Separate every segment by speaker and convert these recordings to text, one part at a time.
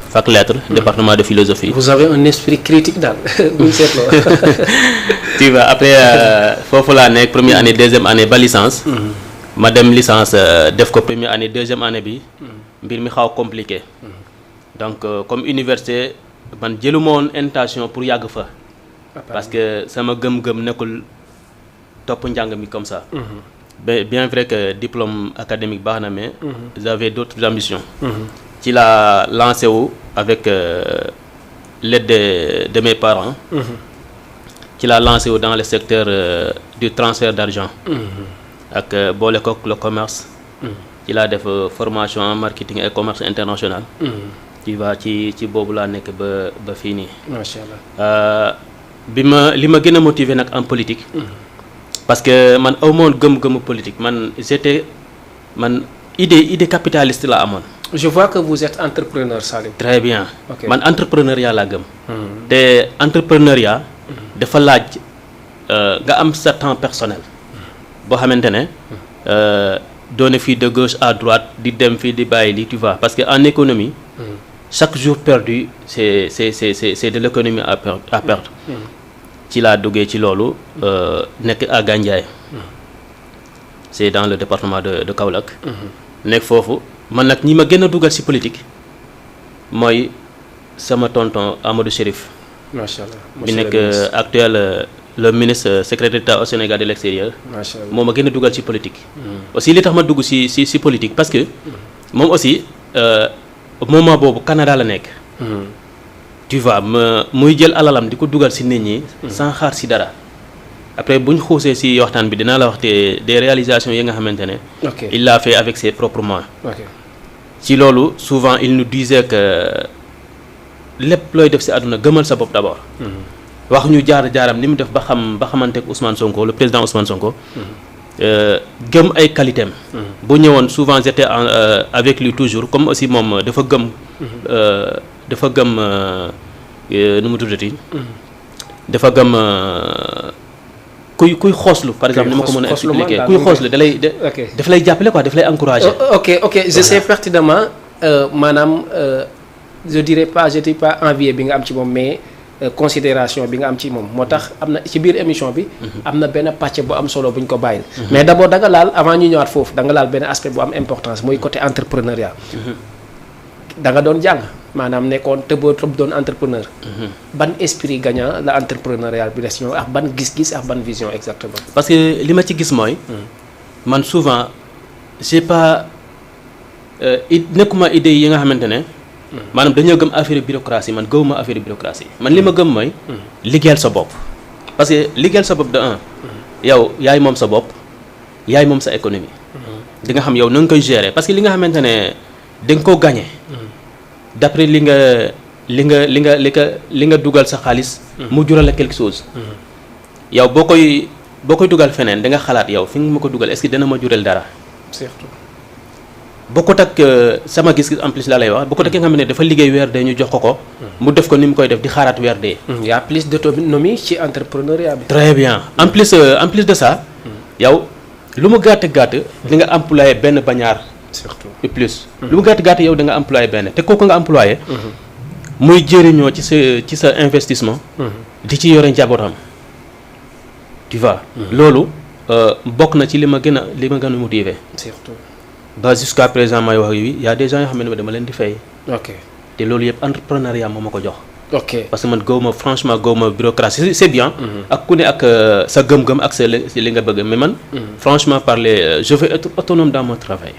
Speaker 1: fac lettres département de philosophie.
Speaker 2: Vous avez un esprit critique daal buñ seetloo.
Speaker 1: Tu vois après foofu laa nekk première année deuxième année ba licence. ma dem licence def ko première année deuxième année bi. mbir mi xaw compliqué. donc comme université man jëluma woon intention pour yàgg fa. parce que sama gëm-gëm nekkul topp njàng mi comme ça. Bien vrai que diplôme académique baax na mais. j'avais d'autres ambitions. ci la lancé wu avec l'aide de mes parents. ci la lancé wu dans le secteur du transfert d'argent. ak boole kook le commerce. ci laa def formation en marketing et commerce international. tu vois ci boobu laa nekk ba fii nii.
Speaker 2: macha allah.
Speaker 1: li ma gën a motiver nag en politique. parce que man aw ma woon gëm-gëmu politique man idée capitaliste la amoon.
Speaker 2: je vois que vous êtes entrepreneur, Salim.
Speaker 1: très bien.
Speaker 2: Okay.
Speaker 1: man entrepreneuriat laa gëm. te entrepreneuriat. dafa laaj nga am sa temps personnel. boo xamante ne. doone fii de gauche à droite di dem fii di bàyyi li tu vois parce que en économie. chaque jour perdu c'est de l'économie à perdre. ci laa duggee ci loolu nekk à Gandiaye. c'est dans le département de Kaolack. nekk foofu man nag ñi ma gën a dugal ci politique mooy sama tonton Amadou Chérif.
Speaker 2: macha allah
Speaker 1: bi nekk actuel le ministre secrétaire d'État au Sénégal de l'extérieur.
Speaker 2: macha allah
Speaker 1: moo ma gën a dugal ci politique. aussi li tax ma dugg ci politique parce que moom aussi moment boobu Canada la nekk. tu vois muy jël alalam di ko dugal ci nit ñi. sans xaar ci dara. après bu ñu xuusee ci waxtaan bi dinaa la wax des réalisations yi nga xamante ne. il l'a fait avec ses propres moyens. ci loolu souvent il nous disait que lépp looy def ci àdduna gëmal sa bopp d'abord. wax ñu jaaram ni mu def ba xamante ak Ousmane Sonko le président Ousmane Sonko. gëm ay qualité am. bu ñëwoon souvent j'étais avec lui toujours comme aussi moom dafa gëm nu mu tuddati. dafa gëm kuy xooslu par exemple ni ma ko mën a expliquer kuy xooslu daf lay jàppale quoi daf lay encourager.
Speaker 2: ok je sais pertinemment maanaam je dis pas envie bi nga am ci moom mais considération bi nga am ci moom moo tax am na ci biir émission bi. am na benn pàcc bu am solo bu ñu ko bàyyil. mais d'abord da nga laal avant ñu ñëwaat foofu da nga laal benn aspect bu am importance muy côté entrepreneuriat. da nga doon jàng maanaam nekkoon tëb doon entrepreneur. ban esprit gagnant la entrepreneuriat bi des ñoom ak ban gis-gis ak ban vision exactement.
Speaker 1: parce que li ma ci gis mooy. man souvent j'ai pas nekkuma idée yi nga xamante ne. maanaam dañoo gëm affaire bureaucratie man gëwuma affaire bureaucratie man li ma gëm mooy. liggéeyal sa bopp. parce que liggéeyal sa bopp de un. yow yaay moom sa bopp yaay moom sa économie. di nga xam yow na nga koy gérer parce que li nga xamante ne da nga koo gagné. d'après li nga dugal sa xaalis. mu jural la quelque chose. yow boo koy dugal feneen da nga xalaat yow fi nga ma ko dugal est-ce que dana ma jural dara.
Speaker 2: surtout.
Speaker 1: bokkut ak sama gis-gis en plus laa lay wax bokkut ak ki nga xam ne dafa liggéey weer dee ñu jox ko. mu def ko ni mu koy def di xaaraat weer dee.
Speaker 2: y a plus d'autonomie ci entrepreneuriat bi.
Speaker 1: très bien en plus de ça. yow lu mu gàtt di nga employé benn bañaar.
Speaker 2: surtout
Speaker 1: et plus. lu mu gàtt yow da nga employé benn te kooku nga employé. muy jëriñoo ci sa investissement. di ci yore njabootam. tu vois. loolu bokk na ci li ma gën a motiver.
Speaker 2: surtout.
Speaker 1: ba jusqu'à présent may wax yi y a des gens yoo xam ne dama leen di fay.
Speaker 2: ok
Speaker 1: te loolu yëpp entrepreneuriat moo ma ko jox.
Speaker 2: ok
Speaker 1: parce que man franchement gëwuma bureaucratie c'est bien. ak ku ne ak sa gëm-gëm ak sa li nga bëgg mais man. franchement parler je veux être autonome dans mon travail.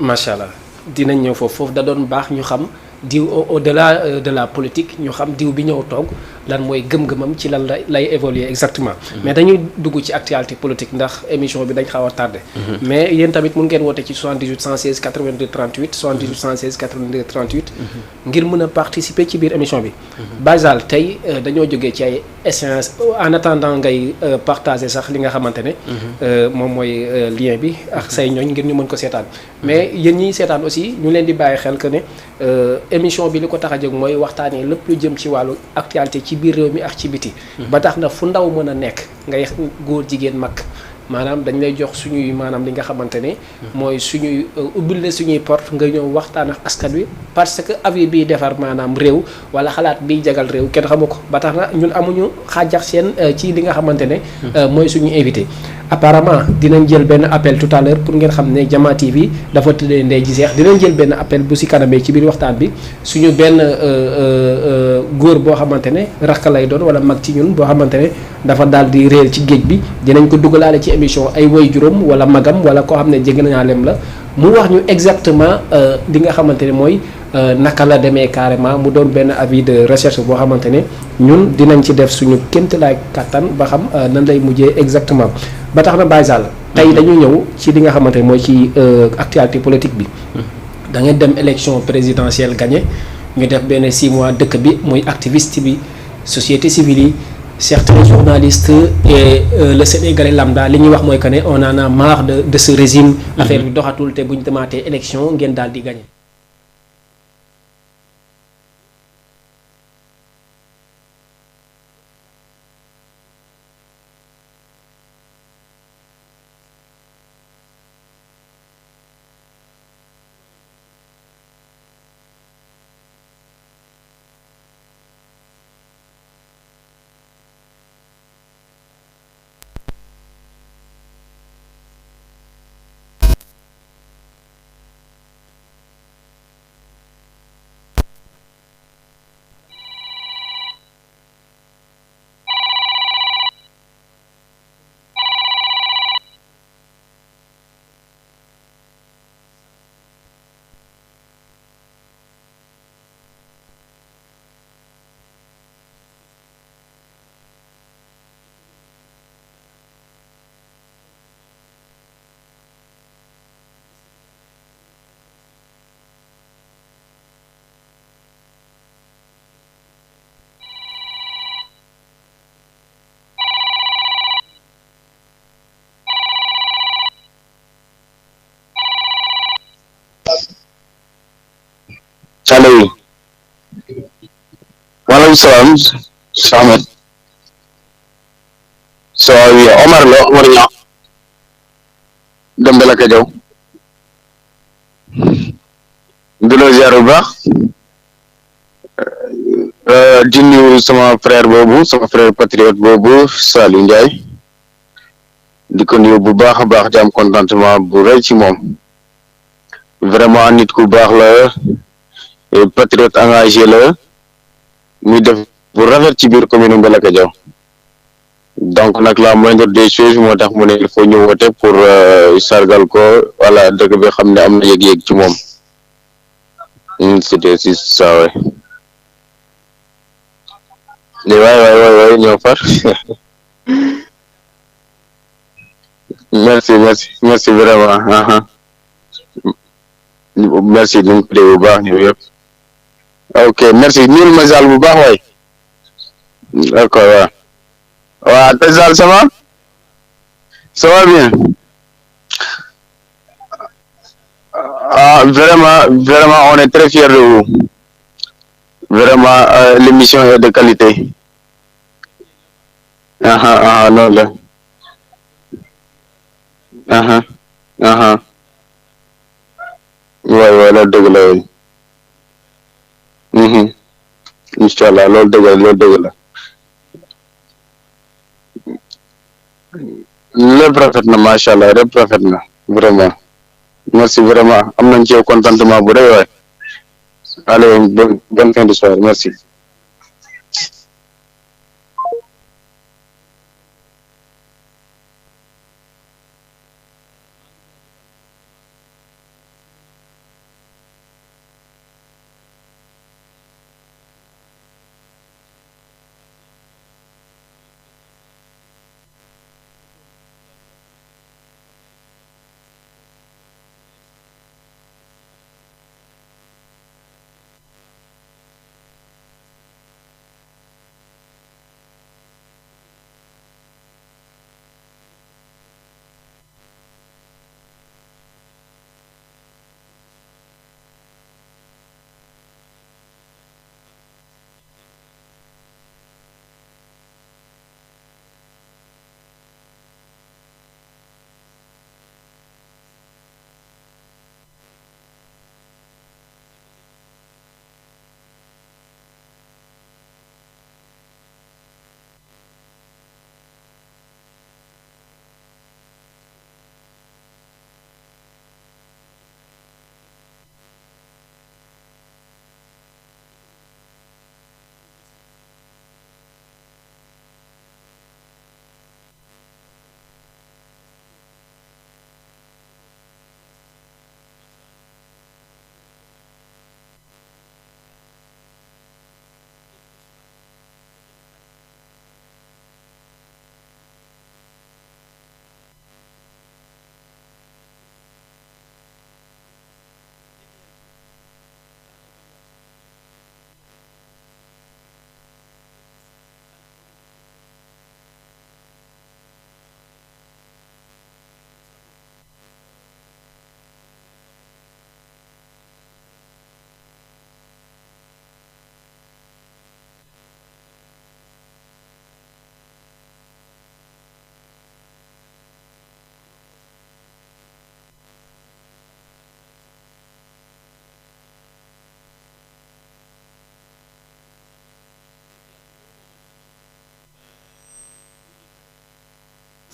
Speaker 2: macha allah dinañ ñëw foofu da doon baax ñu xam diw au-delà de la politique ñu xam diw bi ñëw toog lan mooy gëm-gëmam ci lan lay évoluer exactement. mais dañuy dugg ci actualité politique ndax émission bi dañ xaw a tardé. mais yéen tamit mun ngeen woote ci 78 116 82 38 78 116 82 38. ngir mën a participer ci biir émission bi. Baysal tey dañoo jógee ci ay échéances en attendant ngay partager sax li nga xamante ne. moom mooy lien bi ak say ñooñ ngir ñu mën ko seetaan. mais yéen ñiy seetaan aussi ñu leen di bàyyi xel que ne émission bi li ko tax a jóg mooy waxtaanee lépp lu jëm ci wàllu actualité ci biir réew mi ak ci biti. ba tax na fu ndaw mën a nekk ngay góor jigéen mag maanaam dañ lay jox suñuy maanaam li nga xamante ne. mooy suñuy ubbil la suñuy porte nga ñëw waxtaan ak askan wi parce que avis biy defar maanaam réew wala xalaat biy jagal réew kenn xamu ko ba tax na ñun amuñu xaajax seen ci li nga xamante ne. mooy suñu invité apparemment dinañ jël benn appel tout à l'heure pour ngeen xam ne Jama TV dafa tëddee ndey ji seex dinañ jël benn appel bu si kanamee ci biir waxtaan bi suñu benn góor boo xamante ne rakk lay doon wala mag ci ñun boo xamante ne dafa daal di réer ci géej bi dinañ ko dugalaale ci émission ay woy juróom wala magam wala koo xam ne jege naa lem la mu wax ñu exactement li nga xamante ne mooy naka la demee carrément mu doon benn avis de recherche boo xamante ne ñun dinañ ci def suñu kéemtalaay kàttan ba xam nan lay mujjee exactement ba tax na Baye Zale tey dañu ñëw ci li nga xamante ne mooy ci actualité politique bi da ngeen dem élection présidentielle gagné ñu def benn 6 mois dëkk bi muy activiste bi société civile yi certains journalistes et le Sénégalais lambda li ñuy wax mooy que ne on en a marre de ce régime affaire bi doxatul te bu ñu demaatee élection ngeen daal di gagné.
Speaker 3: allo waaleykum salaam Ahmed ça va bien Omar la Omar Niang Dembélé Kadiaw di la ziar bu baax di nuyu sama frère boobu sama frère patriote boobu Saliou Ndiaye di ko nuyu bu baax a baax di am contentement bu rëy ci moom vraiment nit ku baax la patriote engagé la muy def bu rafet ci biir commune Mbellacke Diaw donc nag la moindre des choses moo tax mu ne il faut ñu woote pour sargal ko wala dëkk bi xam ne am na yëg-yëg ci moom c'était si ça ouais waay ñoo far merci vraiment merci ñu ngi ko dégg bu baax ñu yëpp ok merci nuyul ma Zal bu baax waay d'accord waaw te Zal ça va bien vraiment on est très fiers de vous vraiment l'émission est de qualité noonu la waay loolu dëgg la waay incha allah loolu dëgg la lépp rafet na macha allah lépp rafet na vraiment merci vraiment am nañ ci yow contentement bu rëy waay allez bonne fin de soirée merci.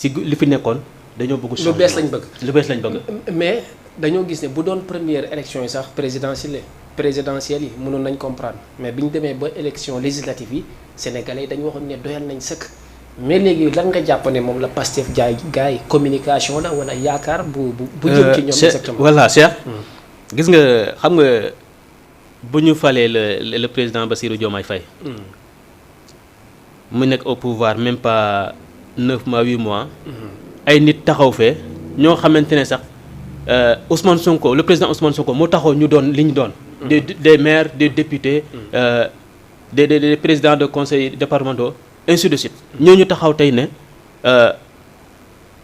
Speaker 1: si li fi nekkoon dañoo bëgg
Speaker 2: lu bees lañ bëgg.
Speaker 1: lu bees lañ bëgg.
Speaker 2: mais dañoo gis ne bu doon première élection yi sax présidentielle yi mënoon nañ comprendre mais bi ñu demee ba élection législative yi sénégalais yi dañu waxoon ne doyal nañ sëkk. mais léegi lan nga jàpp ne moom la Pastef jaay gars yi communication la wala yaakaar bu jëm ci ñoom exactement.
Speaker 1: voilà Cheikh. gis nga xam nga bu ñu falee le président Bassirou Diomaye Faye. mu nekk au pouvoir même pas 9 mois 8 mois. ay nit taxaw fee ñoo xamante ne sax Ousmane Sonko le président Ousmane Sonko moo taxaw ñu doon li ñu doon. des maires des députés. des présidents de conseils départementaux ainsi de suite. ñooñu taxaw tey ne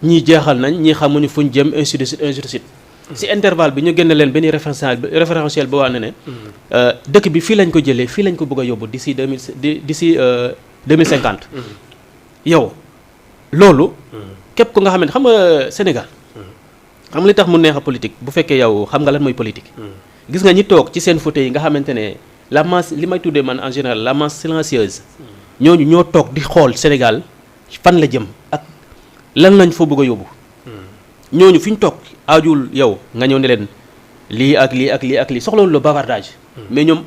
Speaker 1: ñii jeexal nañ ñii xamuñu fuñ jëm ainsi de suite ainsi de suite. si intervalle bi ñu génne leen benn référentiel ba waa ne ne. dëkk bi fii lañ ko jëlee fii lañ ko bëgg a yóbbu d'ici 2050. yow loolu. képp ku nga xamante xam nga Sénégal. xam nga li tax mu neex a politique bu fekkee yow xam nga lan mooy politique. gis nga ñi toog ci seen fauteuil yi nga xamante ne la masse li may tuddee man en général la masse silencieuse. ñooñu ñoo toog di xool Sénégal fan la jëm ak lan lañ fa bëgg a yóbbu. ñooñu fi ñu toog aajul yow nga ñëw ne leen lii ak lii ak lii ak lii soxlawul le bavardage. mais ñoom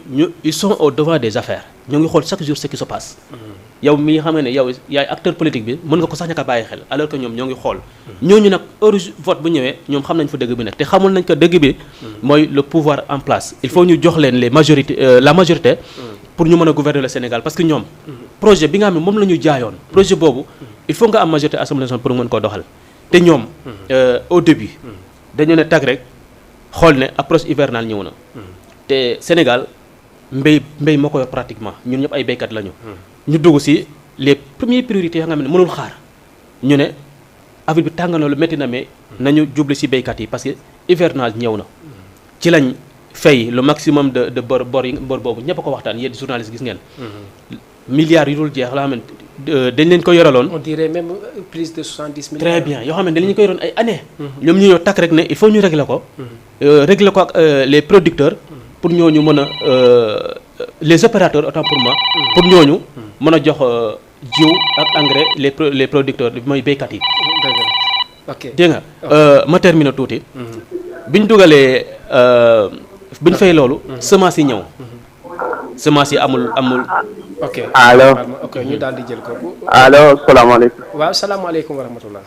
Speaker 1: ils sont au devant des affaires ñoo ngi xool chaque jour ce qui se passe. yow mi xam nga ne yow yaay acteur politique bi mën nga ko sax ñàkk a bàyyi xel alors que ñoom ñoo ngi xool. ñooñu nag heure vote bu ñëwee ñoom xam nañ fa dëgg bi nekk te xamul nañ ko dëgg bi. mooy le pouvoir en place il faut ñu jox leen la majorité. pour ñu mën a gouverner le Sénégal parce que ñoom. projet bi nga xam ne moom la ñu jaayoon. projet boobu il faut nga am majorité assemblée nationale pour mën koo doxal. te ñoom au début. dañu ne tag rek xool ne approche hivernale ñëw na. te Sénégal mbéy moo ko yor pratiquement ñun ñëpp ay béykat lañu. ñu dugg ci les premières priorités yoo xam ne mënul xaar ñu ne affaire bi tàng na lu métti na mais nañu jublu ci béykat yi parce que hivernage ñëw na. ci lañ fay le maximum de bor boobu ñëpp a ko waxtaan yéen journaliste gis ngeen. milliards yu dul jeex la xam ne dañ leen ko yoraloon.
Speaker 2: on dirait même plus de 70 milliards.
Speaker 1: très bien yoo xam ne dañ leen ko yoroon ay années. ñoom ñu ñëw takk rek ne il faut ñu régler ko. régler ko ak les producteurs. pour ñooñu mën a les opérateurs autant pour moi. pour ñooñu mën a jox jiw ak engrais les producteurs mooy béykat yi.
Speaker 2: ok
Speaker 1: dégg nga ma terminer tuuti. biñ dugalee biñ fay loolu. semence yi ñëw. semence yi amul.
Speaker 2: ok
Speaker 3: allo
Speaker 2: ok ñu daal di jël ko.
Speaker 3: allo salaamaaleykum.
Speaker 2: waaw salaamaaleykum wa rahmatullah.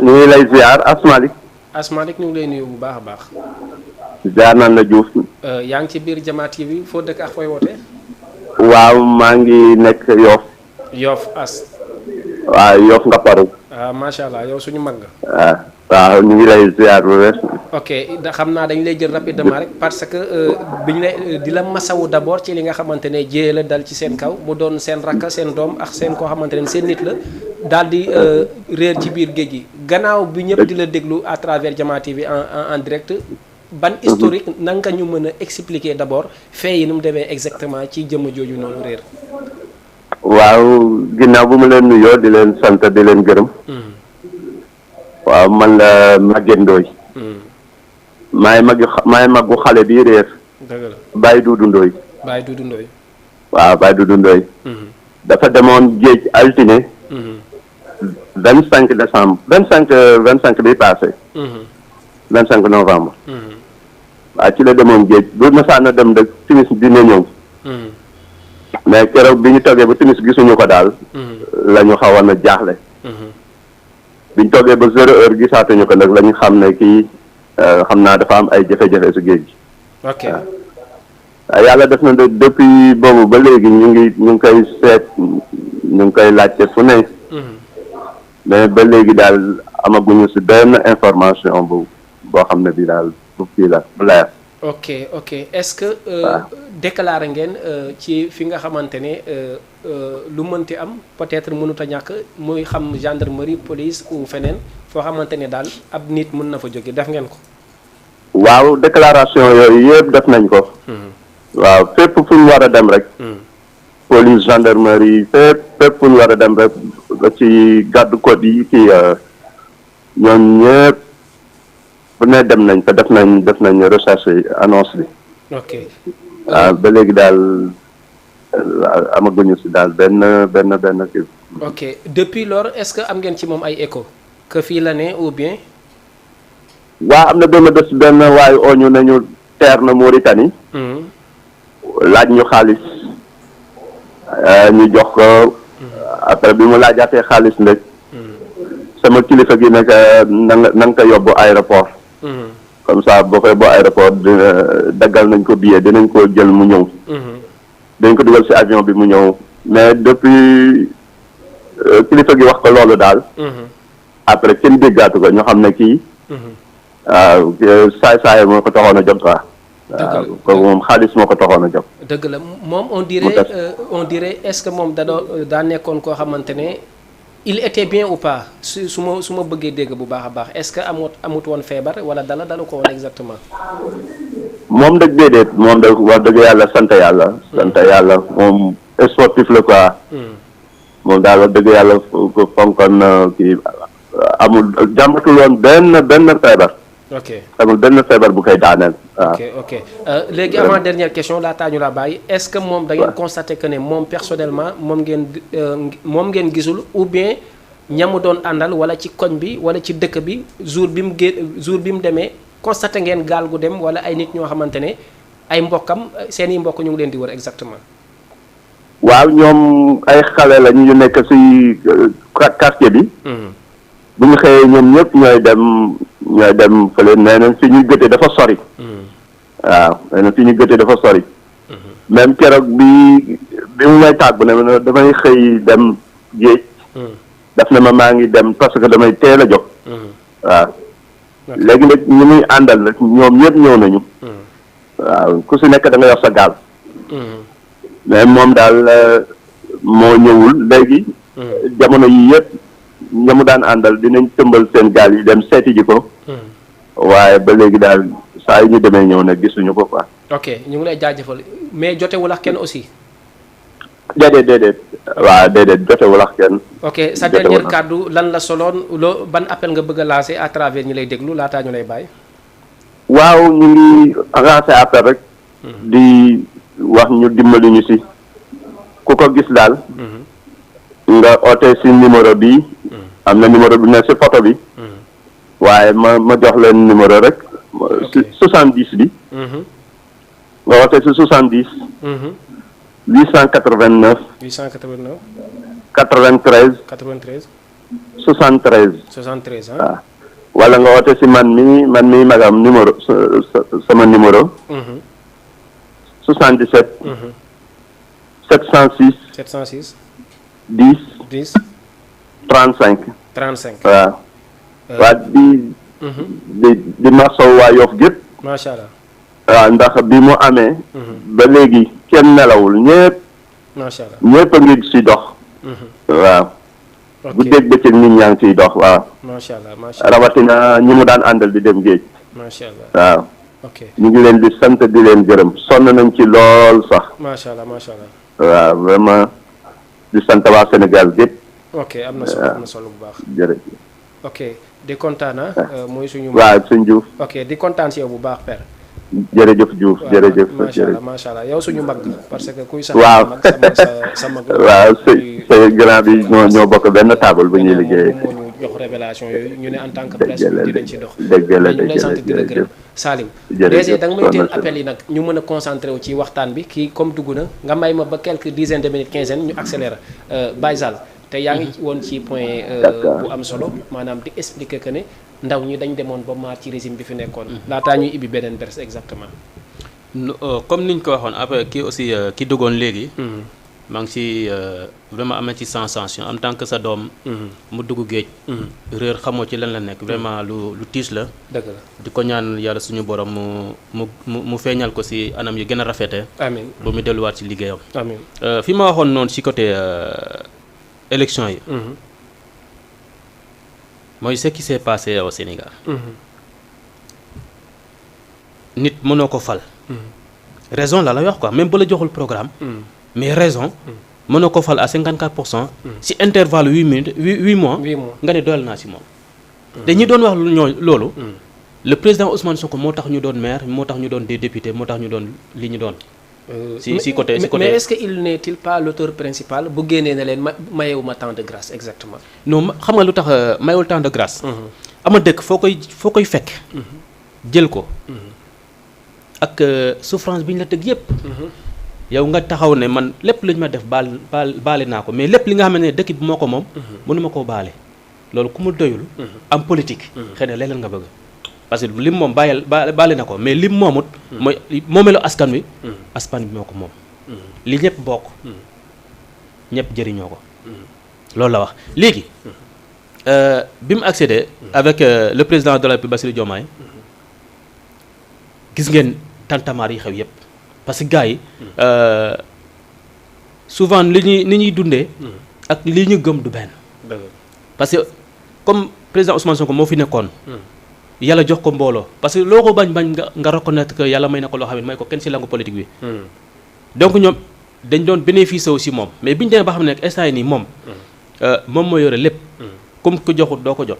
Speaker 3: ñu ngi lay ziar Asmalik.
Speaker 2: Asmalik ñu ngi lay nuyu bu baax a baax.
Speaker 3: ziar naan la Diouf.
Speaker 2: yaa ngi ci biir Jama TV foo dëkk ak fooy wootee.
Speaker 3: waaw maa ngi nekk Yoff.
Speaker 2: Yoff as.
Speaker 3: waaw Yoff nga paru.
Speaker 2: macha allah yow suñu mag nga.
Speaker 3: waaw ñu ngi lay ziar bu wér.
Speaker 2: ok xam naa dañu lay jël rapidement rek parce que biñu lay di la masawu d'abord ci li nga xamante ne jéye la dal ci seen kaw mu doon seen rakk seen doom ak seen koo xamante ne seen nit la daal di réer ci biir géej gi gannaaw bi ñëpp di la déglu à travers Jama TV en direct. ban historique nanga ñu mën a expliquer d'abord fait yi nu mu demee exactement ci jëmm jooju noonu réer.
Speaker 3: waaw ginnaaw bu ma leen nuyoo di leen sant di leen gërëm. waaw man la Maguette Ndoye. maay maggu xale bi réer.
Speaker 2: dëgg la
Speaker 3: Baye Doudou Ndoye.
Speaker 2: Baye Doudou Ndoye.
Speaker 3: waaw Baye Doudou Ndoye. dafa demoon géej altine. 25 décembre 25 bi passé. 25 novembre. waaw ci la demoon géej bu masaan a dem rek timis dina ñëw. mais keroog bi ñu toggee ba timis gisuñu ko daal. la ñu xawoon a jaaxle. bi ñu toggee ba 0 heure gisaatuñu ko nag la ñu xam ne kii xam naa dafa am ay jafe-jafe su géej gi.
Speaker 2: ok
Speaker 3: waaw yàlla def na depuis boobu ba léegi ñu ngi koy seet ñu ngi koy laajte fu ne. mais ba léegi daal amaguñu si benn information boo xam ne bii daal. kii la bu leer.
Speaker 2: ok est-ce que déclaré ngeen ci fi nga xamante ne lu mënti am peut-être mënut a ñàkk muy xam gendarmerie police ou feneen foo xamante ne daal ab nit mën na fa jóge def ngeen ko.
Speaker 3: waaw déclaration yooyu yëpp def nañ ko. waaw fépp fu ñu war a dem rek. police gendarmerie fépp fu ñu war a dem rek ci garde côte yi kii ñoom ñëpp. bu ne dem nañ te def nañ recherche annonce bi.
Speaker 2: ok
Speaker 3: waaw ba léegi daal amaguñu si daal benn kii.
Speaker 2: ok depuis lors est-ce que am ngeen ci moom ay écho que fii la ne ou bien.
Speaker 3: waa am na benn waaye ooñu nañu teer na Mauritanie. laaj ñu xaalis ñu jox ko. après bi mu laajaatee xaalis nag. sama kilifa gi nag na nga ko yóbbu aéroport. comme ça boo koy yóbbu aéroport daggal nañ ko billet dinañ ko jël mu ñëw. dañ ko dugal ci avion bi mu ñëw mais depuis kilifa gi wax ko loolu daal. après kenn déggaatu ko ñu xam ne kii. waaw saay moo ko taxoon a jóg quoi. waaw kooku moom xaalis moo ko taxoon a jóg.
Speaker 2: dëgg la moom on dirait est-ce que moom daa nekkoon koo xamante ne il était bien ou pas su ma bëggee dégg bu baax a baax est-ce que amut woon feebar wala dalu ko woon exactement.
Speaker 3: moom nag déedéet moom da wax dëgg yàlla sant yàlla moom sportif la quoi. moom daal wax dëgg yàlla fonkoon kii amul jàmbatul woon benn feebar.
Speaker 2: ok
Speaker 3: amul benn feebar bu koy daaneel. waaw
Speaker 2: ok léegi avant dernière question laataa ñu la bàyyi est-ce que moom da ngeen constaté que ne moom personnellement moom ngeen gisul ou bien ñamu doon àndal wala ci koñ bi wala ci dëkk bi jour bi mu demee constaté ngeen gaal gu dem wala ay nit ñoo xamante ne ay mbokkam seeni mbokk ñu ngi leen di wër exactement.
Speaker 3: waaw ñoom ay xale la ñu nekk ci quartier bi. bu ñu xëyee ñoom ñëpp ñooy dem fële nee nañ fi ñuy gëte dafa sori. waaw nee nañ fi ñuy gëte dafa sori. même keroog bi mu may tàggu ne damay xëy dem géej. daf ne ma maa ngi dem parce que damay teel a jóg. waaw léegi nag ñi muy àndal nag ñoom ñëpp ñëw nañu. waaw ku si nekk da nga yor sa gaal. mais moom daal moo ñëwul léegi. jamono yi yëpp. ñamu daan àndal dinañ tëmbal seen gaal yi dem seeti ji ko. waaye ba léegi daal saa yu ñu demee ñëw nag gisuñu ko quoi.
Speaker 2: ok ñu ngi lay jaajëfal mais jotewul ak kenn aussi.
Speaker 3: déedéet waaw déedéet jotewul ak kenn.
Speaker 2: ok sa dernier kàddu lan la soloon ban appel nga bëgg a lancer à travers ñi lay déglu laataa ñu lay bàyyi.
Speaker 3: waaw ñu ngi lancer appel rek. di wax ñu dimbali ñu si. ku ko gis daal. nga oote si numéro bi. am na numéro bi ne si photo bi. waaye ma jox leen numéro rek. 70 bi. nga oote si 70. 889. 93. 73.
Speaker 2: ah.
Speaker 3: wala nga oote si man mi magam numéro sama numéro. 77. 706. 10. 35. waaw. waa di masaw waa Yoff gépp.
Speaker 2: macha allah.
Speaker 3: waaw ndax bi mu amee. ba léegi kenn nelawul ñëpp.
Speaker 2: macha allah
Speaker 3: ñëpp a ngi si dox. waaw. bu dégg bëccëg nit ñaa ngi siy dox waaw.
Speaker 2: macha allah
Speaker 3: rawatina ñi mu daan àndal di dem géej.
Speaker 2: macha allah
Speaker 3: waaw.
Speaker 2: ok
Speaker 3: ñu ngi leen di sant di leen gërëm sonn nañ ci lool sax.
Speaker 2: macha allah.
Speaker 3: waaw vraiment di sant waa Sénégal gépp.
Speaker 2: ok am na solo bu baax.
Speaker 3: jërëjëf.
Speaker 2: ok di kontaan mooy suñu.
Speaker 3: waaw sëñ Diouf.
Speaker 2: ok di kontaan si yow bu baax père.
Speaker 3: jërëjëf Diouf jërëjëf.
Speaker 2: macha allah yow suñu mag parce que kuy sax.
Speaker 3: waaw
Speaker 2: mag sa mag.
Speaker 3: waaw sa grand bi ñoo bokk benn table bu ñuy liggéeyee.
Speaker 2: moo ñu jox révélation yooyu ñu ne en tant que presse dinañ ci dox.
Speaker 3: dëgg la
Speaker 2: ñu lay sant di la gërëm Salim.
Speaker 3: jërëjëf
Speaker 2: da nga may teel appel yi nag ñu mën a concentré wu ci waxtaan bi kii comme dugg na nga may ma ba quelques dizaines de minutes quinzaine ñu accéléré Baye Zal te yaa ngi woon ci point bu am solo maanaam di expliquer que ne ndaw ñi dañ demoon ba maar ci régime bi fi nekkoon. laataa ñuy ibbi beneen bers exactement.
Speaker 1: comme niñ ko waxoon après kii aussi ki duggoon léegi. maa ngi ci vraiment am na ci sensation en tant que sa doom. mu dugg géej. réer xamoo ci lan la nekk vraiment lu tiis la.
Speaker 2: dëgg la
Speaker 1: di ko ñaan yàlla suñu borom mu feeñal ko ci anam yi gën a rafete
Speaker 2: amiin
Speaker 1: ba mu delluwaat ci liggéeyam.
Speaker 2: amiin
Speaker 1: fi ma waxoon noonu ci côté élection yi. mooy ce qui s'est passé au Sénégal. nit mënoo ko fal. raison la wax quoi même ba la joxul programme. mais raison. mënoo ko fal à 54%. ci intervalle 8 minutes 8 mois. nga ne doyal naa ci moom. te ñi doon wax loolu. le président Ousmane Sonko moo tax ñu doon maire moo tax ñu doon des députés moo tax ñu doon li ñu doon. si côté
Speaker 2: mais est-ce que il n'est-il pas l'auteur principal bu génnee na leen mayewuma temps de grâce exactement.
Speaker 1: non xam nga lu tax mayewul temps de grâce. ama dëkk foo koy fekk. jël ko. ak souffrance bi ñu la tëgg yépp. yow nga taxaw ne man lépp lu ñu ma def baale naa ko mais lépp li nga xam ne dëkk bi moo ko moom. mënuma koo baale. loolu ku mu doyul. am politique. xëy na leneen nga bëgg. parce que lim moom baale na ko mais lim moomut. mooy moomeelu askan wi. askan bi moo ko moom. li ñëpp bokk. ñëpp jëriñoo ko. loolu la wax léegi. bi mu accédé. avec le président de la République Bassirou Diomaye. gis ngeen tantamaar yi xew yëpp. parce que gars yi souvent ni ñuy dundee. ak li ñu gëm du benn. parce que comme président Ousmane Sonko moo fi nekkoon. yàlla jox ko mbooloo parce que loo ko bañ nga reconnaître que yàlla may na ko loo xam ne may ko kenn si langue politique bi. donc ñoom dañ doon bénéficier aussi moom mais biñu demee ba xam ne instant yi nii moom. moom moo yore lépp. comme ko joxut doo ko jot.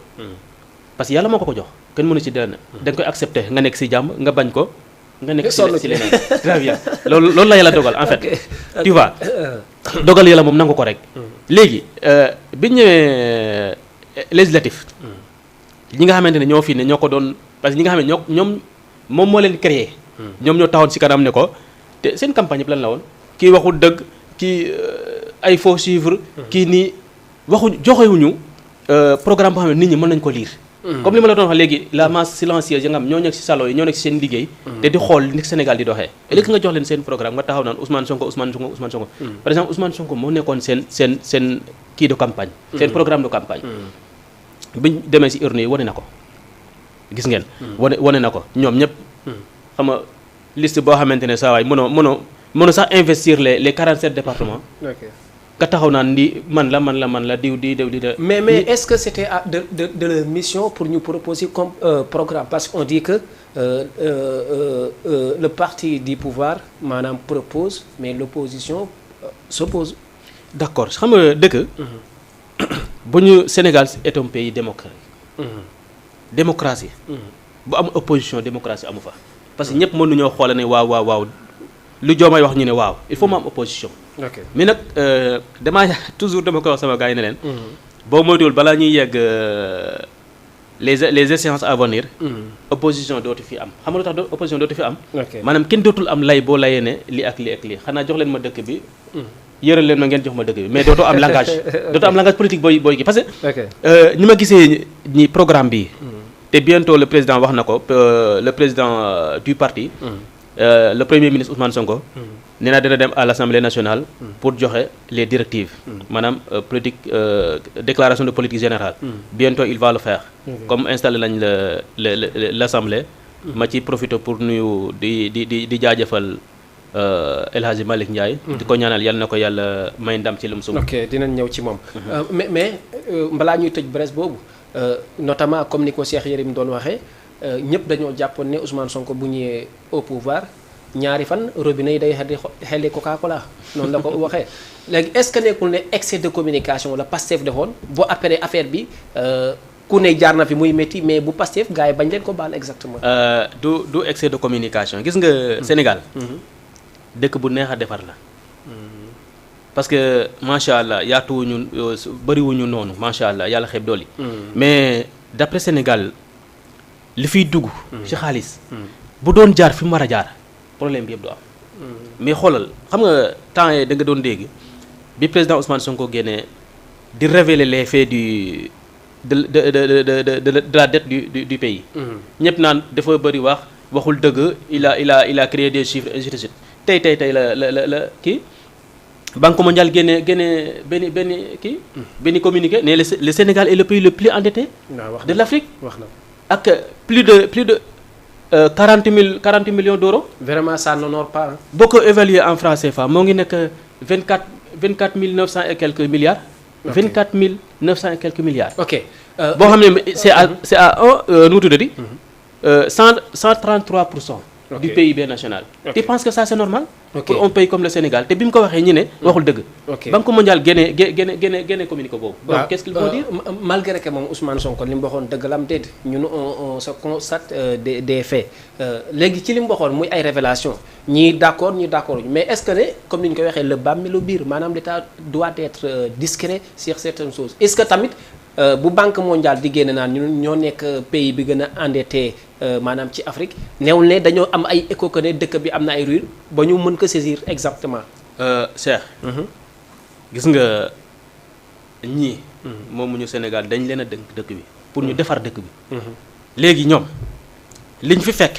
Speaker 1: parce que yàlla moo ko jox kenn mënu ci dara. da nga koy accepter nga nekk si jàmm nga bañ ko. nga nekk si leneen très bien loolu la yàlla dogal en fait. tu vois dogal yàlla moom nangu ko rek. léegi bi ñëwee législatif. ñi nga xamante ne ñoo fii ne ñoo ko doon parce que ñi nga xam ne ñoom moom moo leen créé. ñoom ñoo taxoon si kanam ne ko te seen campagne yëpp lan la woon. kii waxul dëgg kii ay faux chiffres. kii nii joxewuñu programme boo xam ne nit ñi mën nañu ko lire. comme li ma la doon wax léegi la masse silencieuse yi nga xam ñoo nekk si salon yi ñoo nekk si seen liggéey. te di xool ni Sénégal di doxee. et léegi nga jox leen seen programme nga taxaw naan Ousmane Sonko. par exemple Ousmane Sonko moo nekkoon seen kii de campagne. seen programme de campagne. biñ demee si urne yi wane na ko gis ngeen. wane na ko ñoom ñëpp. xam nga liste boo xamante ne saa waay mënoo sax investir les 47 départements. nga taxaw naan di man la diw di.
Speaker 2: mais est-ce que c'était de leur mission pour ñu proposer comme programme parce qu'on dit que le parti du pouvoir maanaam propose mais l'opposition s'oppose.
Speaker 1: d'accord xam nga dëkk. bu ñu Sénégal est un pays démocratique. démocratie. bu am opposition démocratie amu fa. parce que ñëpp mënuñoo xoole ne waaw lu Diomaye wax ñu ne waaw il faut mu am opposition. mais nag toujours dama ko wax sama gars yi ne leen. boo moytuwul balaa ñuy yegg les échéances à venir. opposition dootu fi am xam nga lu tax opposition dootu fi am. maanaam kenn dootul am lay boo layee ne lii ak lii xanaa jox leen ma dëkk bi. yëral leen ma ngeen jox ma dëgg bi mais dootoo am langage politique booy gi parce que ni ma gisee ni programme bi te bientôt le président wax na ko le président du parti le premier ministre Ousmane Sonko nee na dina dem à l'Assemblée nationale pour joxe les directives maanaam politique déclaration de politique générale bientôt il va le faire comme installé lañ l'Assemblée ma ci profité pour nuyu di jaajëfal El Hadji Malick Ndiaye. di ko ñaanal yal na ko yàlla may ndam ci lu mu sumb.
Speaker 2: ok dinañ ñëw ci moom. mais balaa ñuy tëj brèche boobu notamment comme ni ko Cheikh Yérim doon waxee ñëpp dañoo jàppoon ne Ousmane Sonko bu ñëwee au pouvoir ñaari fan robinet yi day xelli Coca-Cola noonu la ko waxee léegi est-ce que nekkul ne excès de communication la Pastef defoon boo après affaire bi ku ne jaar na fi muy métti mais bu Pastef gars yi bañ leen ko baal exactement.
Speaker 1: du excès de communication gis nga Sénégal. dëkk bu neex a defar la parce que macha allah yaatuwuñu bëriwuñu noonu macha allah yàlla xeeb dool yi mais d'après Sénégal li fiy dugg ci xaalis bu doon jaar fi mu war a jaar problème bi yëpp du am mais xoolal xam nga temps yii da nga doon dégg bi président Ousmane Sonko génnee di révéler les faits de la dette du pays ñëpp naan dafa bëri waxul dëgg il a créé des chiffres et ainsi de suite tey la kii Banque mondiale génne benn communiqué ne le Sénégal est le pays le plus endetté de l'Afrique ak plus de 40 millions d'euros.
Speaker 2: Vraiment ça n'honore pas.
Speaker 1: boo ko évalué en francs CFA moo ngi nekk 24 900 et quelques milliards. Okay. 24 900 et quelques milliards.
Speaker 2: ok
Speaker 1: boo xam ne c'est à nu mu tuddati. 133%. du PIB national. Tu penses que ça c'est normal?
Speaker 2: Ok.
Speaker 1: Pour un pays comme le Sénégal te bi mu ko waxee ñu ne waxul dëgg.
Speaker 2: Ok.
Speaker 1: Banque mondiale génne communiqué boobu. Donc qu'est-ce qu'il faut dire?
Speaker 2: Malgré que moom Ousmane Sonko li mu waxoon dëgg la am déet ñun on se constate des faits léegi ci li mu waxoon muy ay révélations ñii d'accord ñii d'accord mais est-ce que ne comme ni ñu koy waxee le bas mais le biir maanaam l'État doit être discret sur certaines choses est-ce que tamit bu Banque mondiale di génne naan ñun ñoo nekk pays bi gën a endetté maanaam ci Afrique neewul ne dañoo am ay écho que ne dëkk bi am na ay ruines ba ñu mën ko saisir exactement.
Speaker 1: Cheikh. gis nga ñii. moomuñu Sénégal dañ leen a dëkk bi pour ñu defar dëkk bi. léegi ñoom liñ fi fekk.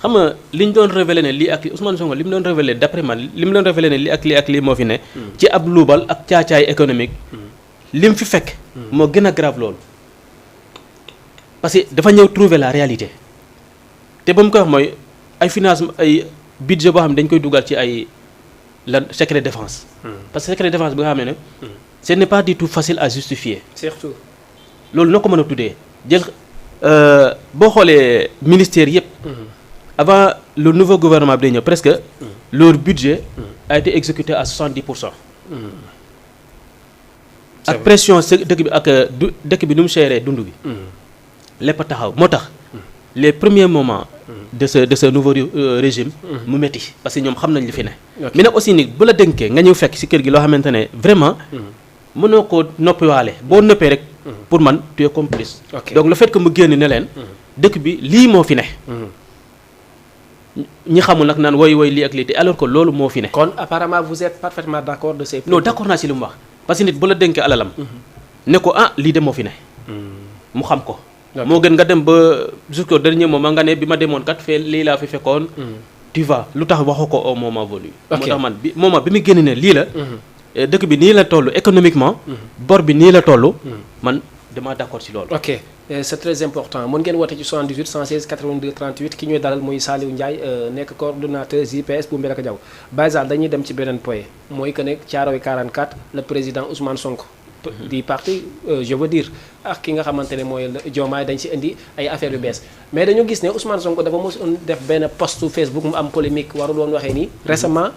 Speaker 1: xam nga liñ doon révélé ne lii ak lii Ousmane Sonko li mu doon révélé d'après man li mu doon révélé ne lii ak lii moo fi ne. ci ab luubal ak caacaay économique. li mu fi fekk. moo gën a grave loolu. parce que dafa ñëw trouver la réalité te ba mu koy wax mooy ay financement ay budget boo xam ne dañ koy dugal ci ay lan secret défense. parce que secret défense bi nga xam ne ce n'est pas du tout facile à justifier.
Speaker 2: surtout.
Speaker 1: loolu noo ko mën a tuddee jël boo xoolee ministère yëpp. avant le nouveau gouvernement bi day ñëw presque. leur budget a été exécuté à 70%. ak pression dëkk bi ak dëkk bi nu mu chéré dund bi. lépp taxaw moo tax les premiers moments de ce nouveau régime mu metti parce que ñoom xam nañ li fi ne. mais nag aussi nit bu la dénkee nga ñëw fekk ci kër gi loo xamante ne vraiment mënoo koo noppiwaale boo noppee rek pour man tu es complice. donc le fait que mu génn ne leen dëkk bi lii moo fi ne. ñi xamul nag naan woy lii ak lii te alors que loolu moo fi ne.
Speaker 2: kon apparemment vous êtes parfaitement d'accord de ces.
Speaker 1: non d'accord naa ci li mu wax parce que nit bu la dénkee alalam. ne ko lii de moo fi ne. mu xam ko. moo gën nga dem ba jusqu'au dernier moment nga ne bi ma demoon kat fee lii laa fi fekkoon. tu vois lu tax waxu ko au moment venu. moo tax man bi moment bi mu génn ne lii la. dëkk bi nii la toll économiquement. bor bi nii la toll. man dama d'accord ci loolu.
Speaker 2: ok c'est très important mën ngeen woote ci 78 116 82 38 ki ñuy dalal muy Saliou Ndiaye nekk coordonnateur JPS bu Mbelaka Diaw Baysal dañuy dem ci beneen point mooy que ne Thiaroye 44 le président Ousmane Sonko. di parti je veux dire ak ki nga xamante ne mooy Diomaye dañ ci indi ay affaires yu bees mais dañu gis ne Ousmane Sonko dafa mos def benn post Facebook mu am polémique warul woon waxee nii récemment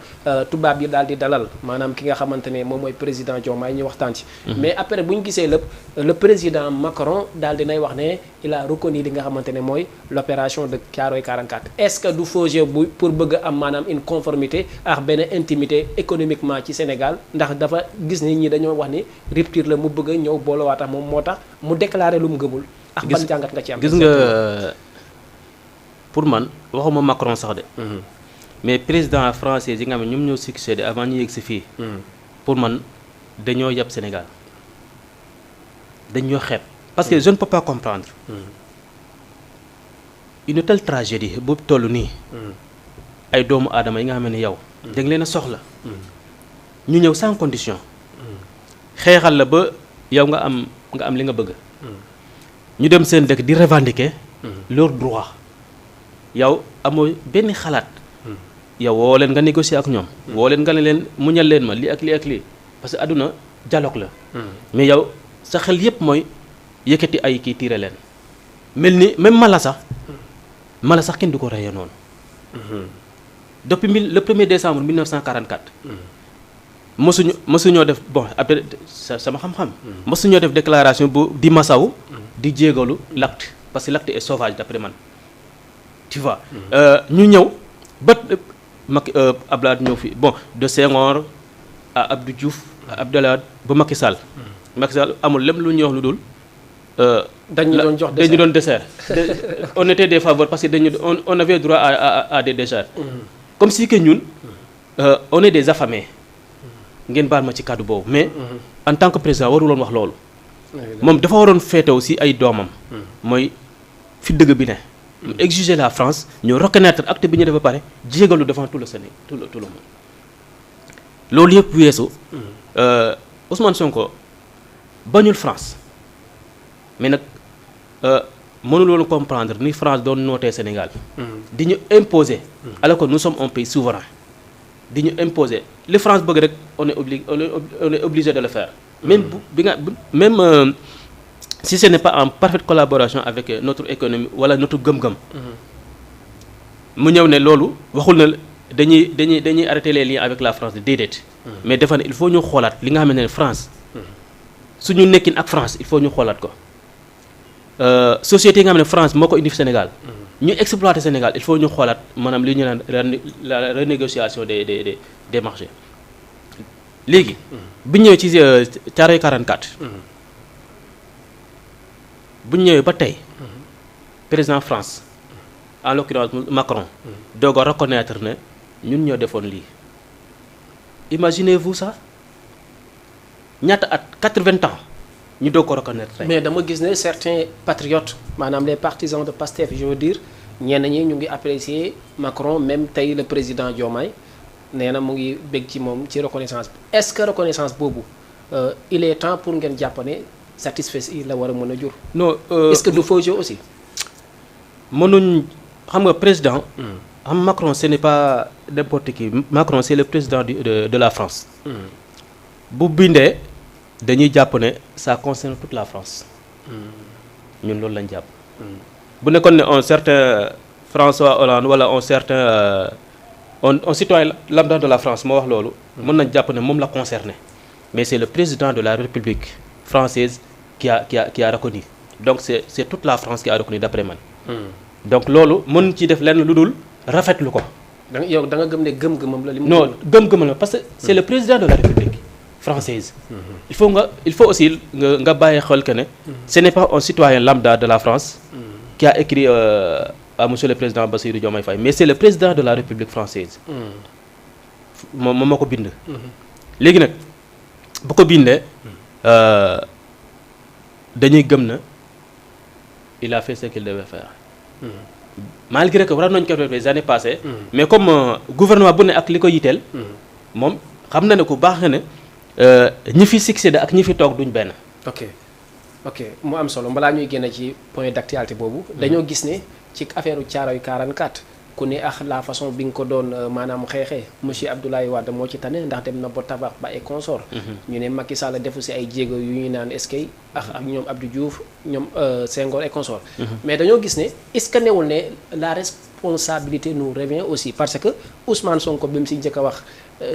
Speaker 2: tubaab yi daal di dalal maanaam ki nga xamante ne moom mooy président Diomaye ñu waxtaan ci mais après bu ñu gisee lépp le président Macron daal di nay wax ne il a reconnu li nga xamante ne mooy l'opération de Thiaroye 44 est-ce que du faux jeu bu pour bëgg a am maanaam une conformité ak benn intimité économiquement ci Sénégal ndax dafa gis nit ñi dañoo wax ni rupture la mu bëgg a ñëw boolewaa tax moom moo tax mu déclaré lu mu gëmul. ak ban jàngat nga ci am.
Speaker 1: gis nga pour man waxuma Macron sax de. mais président français yi nga xam ne ñoom ñoo succédé avant ñu yegg si fii. pour man dañoo yab Sénégal dañoo xeeb. parce que je ne peux pas comprendre. une telle tragédie bu toll nii. ay doomu aadama yi nga xam ne yow. da nga leen a soxla. ñu ñëw sans condition. xeexal la ba yow nga am li nga bëgg. ñu dem seen dëkk di revendiquer. leur droit. yow amoo benn xalaat. yow woo leen nga négocier ak ñoom. woo leen nga ne leen muñal leen ma lii ak lii ak lii parce que àdduna dialogue la. mais yow sa xel yépp mooy yëkkati ay kii tiire leen. mel ni même mala sax kenn du ko reyee noonu. depuis le 1er décembre 1944. mësuñoo def bon après sama xam-xam. mësuñoo def déclaration bu di masaw. di jéegalu l'acte parce que l'acte est sauvage d'après man. tu vois. ñu ñëw ba Macky Abdoulaye ñëw fi bon de Senghor à Abdou Diouf à Abdoulaye ba Macky Sall. Macky Sall amul lépp lu ñuy wax lu dul.
Speaker 2: dañu doon jox
Speaker 1: dañu doon dessert. on était des faveurs parce que on avait droit à des desserts. comme si que ñun on est des affamés. ngeen baal ma ci kàddu boobu mais en tant que président waruloon wax loolu. moom dafa waroon féete aussi ay doomam. mooy fi dëgg bi ne. mu exiger la France ñu reconnaître acte bi ñu def ba pare jégalu devant tout le Sénégal tout le monde. loolu yëpp weesu. Ousmane Sonko bañul France mais nag mënul woon comprendre ni France doon nootee Sénégal. di ñu imposer. alors que nous sommes un pays souverain. di ñu imposer li France bëgg rek on est obligé de le faire. même si ce n'est pas en parfaite collaboration avec notre économie wala notre gëm-gëm. mu ñëw ne loolu waxul na dañuy arrêter les liens avec la France déedéet. mais dafa ne il faut ñu xoolaat li nga xamante ne France. suñu nekkin ak France il faut ñu xoolaat ko. société yi nga xam ne France moo ko indi Sénégal. ñu exploiter Sénégal il faut ñu xoolaat maanaam li ñu naan la renégociation des marchés. léegi. bu ñu ñëwee ci Thiaroye 44. bu ñu ñëwee ba tey. président France. en l'occurrence Macron. doog a reconnaître ne ñun ñoo defoon lii. imaginez-vous ça ñaata at 80 ans ñu doog ko reconnaître.
Speaker 2: mais dama gis ne certains patriotes maanaam les partisans de Pastef je veux dire ñenn ñi ñu ngi apprécier Macron même tey le président Diomaye nee na mu ngi bég ci moom ci reconnaissance bi est-ce que reconnaissance boobu il est temps pour ngeen jàpp ne satisfait yi la war a mën a jur.
Speaker 1: non
Speaker 2: est-ce que du faux jeu aussi.
Speaker 1: mënuñ xam nga président. xam Macron ce n'est pas n'importe qui Macron c'est le président de la France. bu bindee dañuy jàpp ne ça concerne toute la France. ñun loolu lañ jàpp. bu nekkoon ne un certain François Hollande wala un certain un citoyen lambda de la France moo wax loolu. mën nañ jàpp ne moom la concerné. mais c'est le président de la République française qui a reconnu donc c'est toute la France qui a reconnu d'après man. donc loolu mën ci def lenn lu dul rafetlu ko.
Speaker 2: yow da nga gëm ne gëm-gëmam la. li mu
Speaker 1: non gëm-gëmam la parce que c'est le président de la République française. il faut aussi nga bàyyi xel que ne. ce n'est pas un citoyen lambda de la France. qui a écrit à monsieur le président Bassirou Diomaye Faye mais c'est le président de la République française. moom moo ko bind. léegi nag bu ko bindee dañuy gëm na il a fait ce qu'il devait faire. malgré que waroon nañu ko def les années passées. mais comme gouvernement bu ne ak li ko yiteel. moom xam na ne ku baax nga ne ñi fi succédé ak ñi fi toog duñ benn.
Speaker 2: ok mu am solo balaa ñuy génn ci point d'actualité boobu. dañoo gis ne ci affaire Thiaroye 44 ku ne ak la façon bi nga ko doon maanaam xeexee monsieur Abdoulaye Wade moo ci tane ndax dem na ba tabax ba ay consort ñu ne Macky Sall defu si ay jéego yu ñuy naan eskay ak ñoom Abdou Diouf ñoom Senghor et consort mais dañoo gis ne est-ce que newul ne la responsabilité nous revient aussi parce que Ousmane Sonko bi mu si njëkk a wax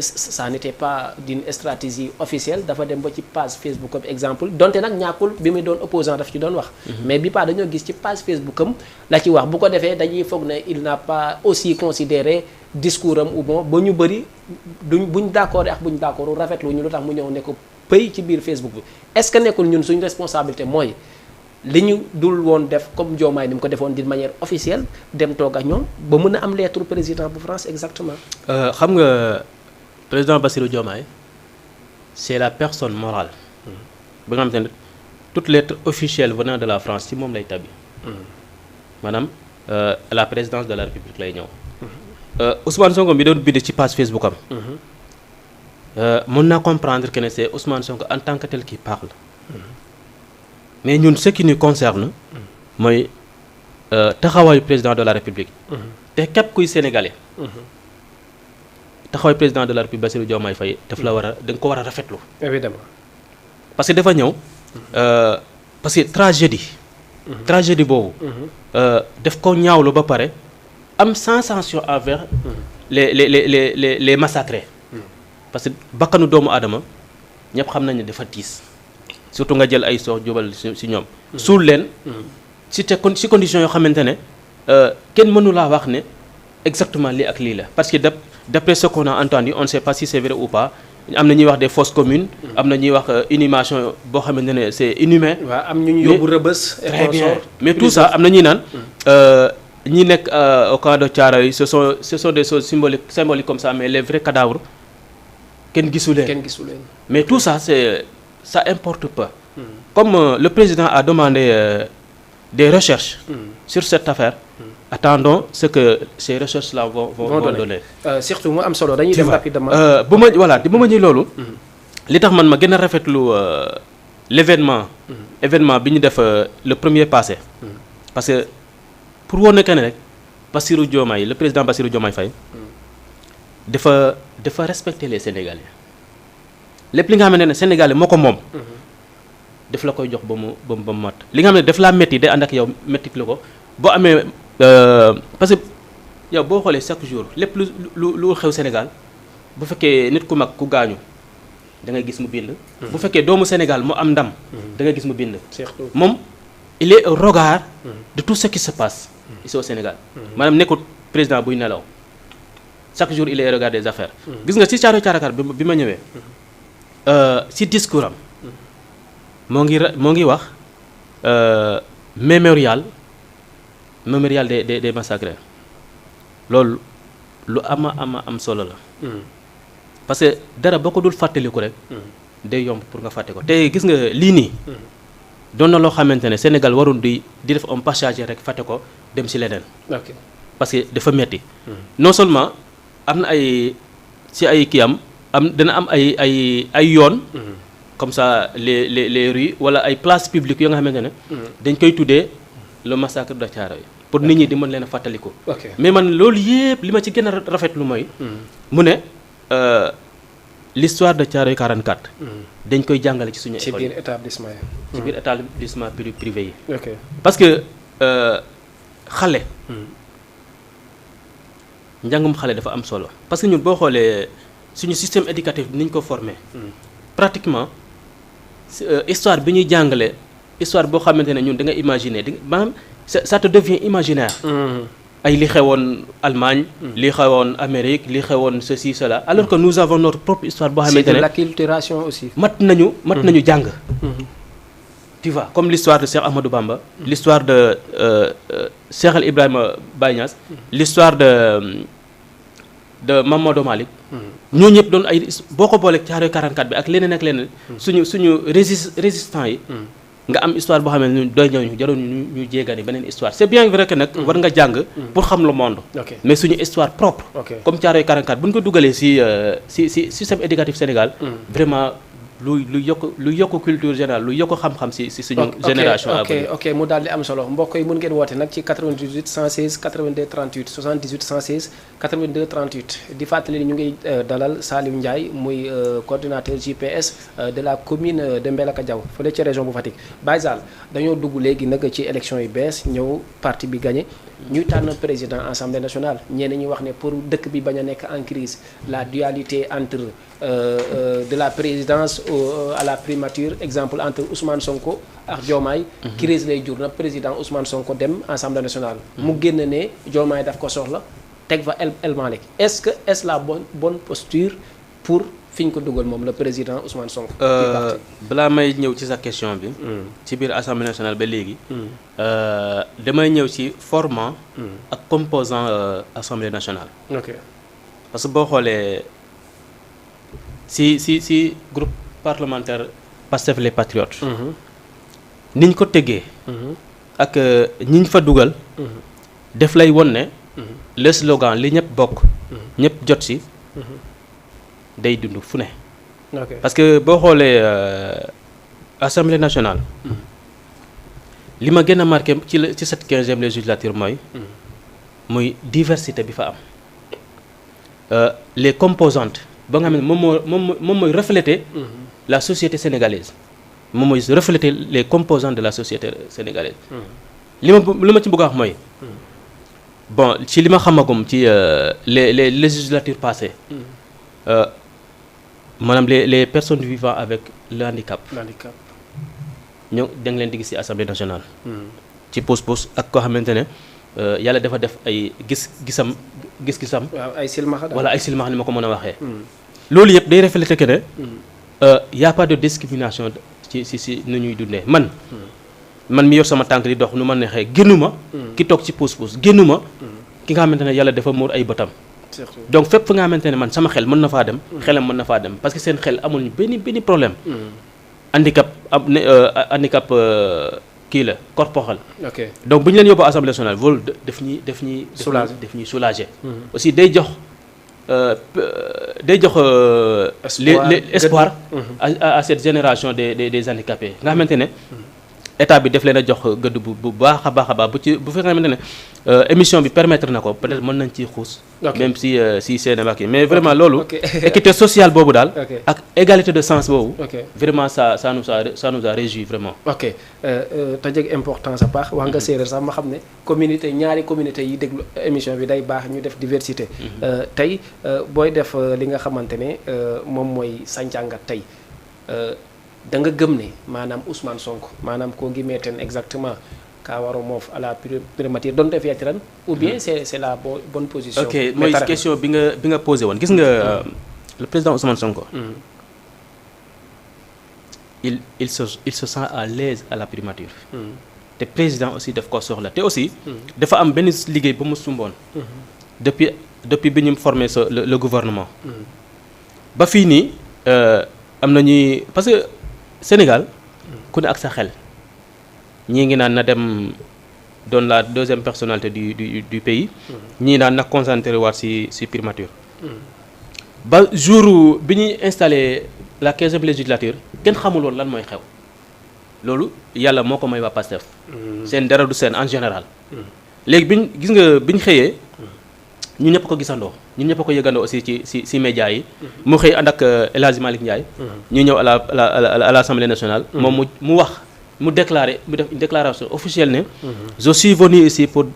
Speaker 2: ça n'était pas d'une stratégie officielle dafa dem ba ci page Facebook comme exemple donte nag ñàkkul bi muy doon opposant daf ci doon wax mais bi pas dañoo gis ci page Facebook am la ci wax bu ko defee dañuy foog ne il n'a pas aussi considéré discours am ou bon ba ñu bëri buñ d'accord ak buñ d'accord rafetlu ñu lu tax mu ñëw ne ko pëy ci biir Facebook bi est-ce que nekkul ñun suñu responsabilité mooy li ñu dul woon def comme Diomaye ni mu ko defoon d'une manière officielle dem toog ak ñoom ba mën a am lettre président bu France exactement
Speaker 1: xam nga président Bassirou Diomaye c'est la personne morale ba nga xamante ne toute lettre officielle venant de la France ci moom lay tabi maanaam la présidence de la République lay ñëw Ousmane Sonko bi doon bind ci page Facebook am mën naa comprendre que ne c'est Ousmane Sonko en tant que tel qui parle mais ñun ce qui nous concerne mooy taxawaayu président de la République te képp kuy sénégalais taxawaayu président de la République Bassirou Diomaye Faye daf la war a da nga ko war a rafetlu
Speaker 2: évidemment
Speaker 1: parce que dafa ñëw parce que tragédie boobu daf ko ñaawlu ba pare am sensation envers les massacrés parce que bakkanu doomu aadama ñëpp xam nañ ne dafa tiis surtout nga jël ay soox jubal si ñoom suul leen si conditions yoo xamante ne kenn mënu laa wax ne exactement lii ak lii la parce que d'après ce qu'on a entendu on ne sait pas si c'est vrai ou pas am na ñuy wax des fosses communes am na ñuy wax inhumation boo xamante ne c'est inhumain
Speaker 2: waaw am ñu ñu yóbbu rëbës
Speaker 1: très bien mais tout ça am na ñuy naan ñi nekk au camp de Thiaroye ce sont des choses symboliques comme ça mais les vrais cadavres kenn gisu leen mais tout ça ça importe peu comme le président a demandé des recherches sur cette affaire attendons ce que ces recherches-là vont donner.
Speaker 2: Surtout mu am solo dañuy dem rapidement.
Speaker 1: bu ma ñëw loolu. li tax man ma gën a rafetlu événement bi ñu def le premier passé. parce que pour woon que ne rek Bassirou Diomaye le président Bassirou Diomaye Faye dafa respecter les Sénégalais lépp li nga xamante ne Sénégalais moo ko moom. daf la koy jox ba mu mat li nga xam ne daf laa métti day ànd ak yow métti la ko boo amee parce que yow boo xoolee chaque jour lépp lu xew Sénégal bu fekkee nit ku mag ku gaañu da ngay gis mu bind. bu fekkee doomu Sénégal mu am ndam. da ngay gis mu bind. moom il est au regard de tout ce qui se passe ici au Sénégal. maanaam nekkut président buy nelaw chaque jour il est au regard des affaires. gis nga ci Thiaroye Karakar bi ma ñëwee ci discours am moo ngi wax mémorial des massacrés loolu lu am solo la. parce que dara boo ko dul fàttaliku rek. day yomb pour nga fàtte ko te gis nga lii nii. doon na loo xamante ne Sénégal warul di def un passager rek fàtte ko dem ci leneen. parce que dafa metti non seulement am na ay kii dana am ay yoon. comme ça les rues wala ay places publiques yoo nga xamante ne. dañ koy tuddee le massacre de Thiaroye pour nit ñi di mën leen a fàttaliku. mais man loolu yëpp li ma ci gën a rafetlu mooy. mu ne l'histoire de Thiaroye 44. dañ koy jàngale ci suñu école
Speaker 2: ci biir établissement yi.
Speaker 1: ci biir établissement privé yi. parce que xale. njàngum xale dafa am solo parce que ñun boo xoolee suñu système éducatif ni ñu ko formé. pratiquement histoire bi ñuy jàngale histoire boo xamante ne ñun da nga imaginer maanaam ça te devient imaginaire. ay li xewoon Allemagne. li xewoon Amérique li xewoon ceci cela alors que nous avons notre propre histoire boo xamante ne
Speaker 2: c'est de l'acculturation aussi.
Speaker 1: mat nañu jàng. tu vois comme l'histoire de Cheikh Ahmadou Bamba. l'histoire de Cheikh El Ibrahima Baye Niass. l'histoire de Mamadou Malick. ñooñu ñëpp doon ay boo ko booleeg Thiaroye 44 bi ak leneen ak leneen. suñu résistants yi. nga am histoire boo xam ne doy ñëw jaroon ñu jéegaani beneen histoire c'est bien vrai que nag war nga jàng pour xam le monde. mais suñu histoire propre. comme Thiaroye 44 bu ñu ko dugalee ci système éducatif Sénégal. vraiment lu yokk culture générale lu yokk xam-xam ci suñu génération.
Speaker 2: ok mu daal di am solo mbokk yi mun ngeen woote nag ci 88 116 82 38 78 116 82 38 di fàttali ni ñu ngi dalal Saliou Ndiaye muy coordinateur JPS de la commune de Mbelakadiaw fële ci région bu Fatick. Baye Sall dañoo dugg léegi nag ci élection yu bees ñëw parti bi gagné ñuy tànn président assemblée nationale ñenn ñi wax ne pour dëkk bi bañ a nekk en crise la dualité entre de la présidence à la primature exemple entre Ousmane Sonko ak Diomaye. crise lay jur na président Ousmane Sonko dem assemblée nationale. mu génn ne Diomaye daf ko soxla teg fa El Malick est-ce la bonne posture pour fi ñu ko dugal moom le président Ousmane Sonko.
Speaker 1: balaa may ñëw ci sa question bi. ci biir assemblée nationale ba léegi. damay ñëw ci formant. ak composant assemblée nationale. parce que boo xoolee si groupe parlementaire Pastef les Patriotes. ni ñu ko tëggee. ak ñi ñu fa dugal. def lay won ne. le slogan li ñëpp bokk. ñëpp jot si. day dund fu ne. parce que boo xoolee assemblée nationale. li ma gën a marqué ci cette 15e législature mooy diversité bi fa am. les composantes ba nga xam ne moom mooy refléter la société sénégalaise moom mooy refléter les composantes de la société sénégalaise. li ma ci bëgg a wax mooy. bon ci li ma xamagum ci les législatures passées. maanaam les personnes vivant avec le handicap. ñoo da nga leen di gis ci assemblée nationale. ci pos ak koo xamante ne yàlla dafa def ay gis-gisam.
Speaker 2: waaw ay silmaxa
Speaker 1: wala ay silmaxa ni ma ko mën a waxee. loolu yëpp day refléter que ne. y a pas de discrimination ci nu ñuy dundee man mi yor sama tànk di dox nu ma neexee génnuma ki toog ci pos génnuma ki nga xamante ne yàlla dafa muur ay bëtam. donc fépp fa nga xamante ne man sama xel mën na faa dem. xelam mën na faa dem parce que seen xel amul benn problème. handicap kii la corporel. donc bu ñu leen yóbbu assemblée nationale vol daf ñuy soulager. aussi day jox espoir à cette génération des handicapés nga xamante ne état bi def leen a jox gëdd bu baax a baax bu ci bu fekkee xamante ne émission bi permettre na ko peut-être mën nañ ciy xuus. même si cinéma kii mais vraiment loolu. équité sociale boobu daal. ak égalité de sens boobu. vraiment ça nous a réjoui vraiment.
Speaker 2: ok te jeg importance a baax wax nga séeréer sax ma xam ne communauté ñaari communauté yi déglu émission bi day baax ñu def diversité. tey booy def li nga xamante ne moom mooy sa njàngat tey. da nga gëm ne maanaam Ousmane Sonko maanaam koo ngi meeten exactement ka waro moof à la primature donte fiyati ran ou bien c'est la bonne position.
Speaker 1: ok mooy question bi nga posé woon gis nga le président Ousmane Sonko. il se sent à l'aise à la primature. te président aussi daf ko soxla te aussi. dafa am benn liggéey ba mu sumboon. depuis bi ñu formé le gouvernement. ba fii nii am na ñuy parce que Sénégal ku ne ak sa xel ñii ngi naan na dem doon la deuxième personnalité du pays. ñii naan na concentré waat si primature. ba jour bi ñuy installé la 15e législature kenn xamul woon lan mooy xew loolu yàlla moo ko may waa Pastef. seen dara du seen en général. léegi gis nga biñ xëyee. ñun ñëpp ko gisandoo ñun ñëpp ko yëgandoo aussi ci médias yi. mu xëy ànd ak El Hadji Malick Ndiaye. ñu ñëw à l'Assemblée nationale. moom mu wax mu déclaré mu def une déclaration officielle ne. je suis venu ici pour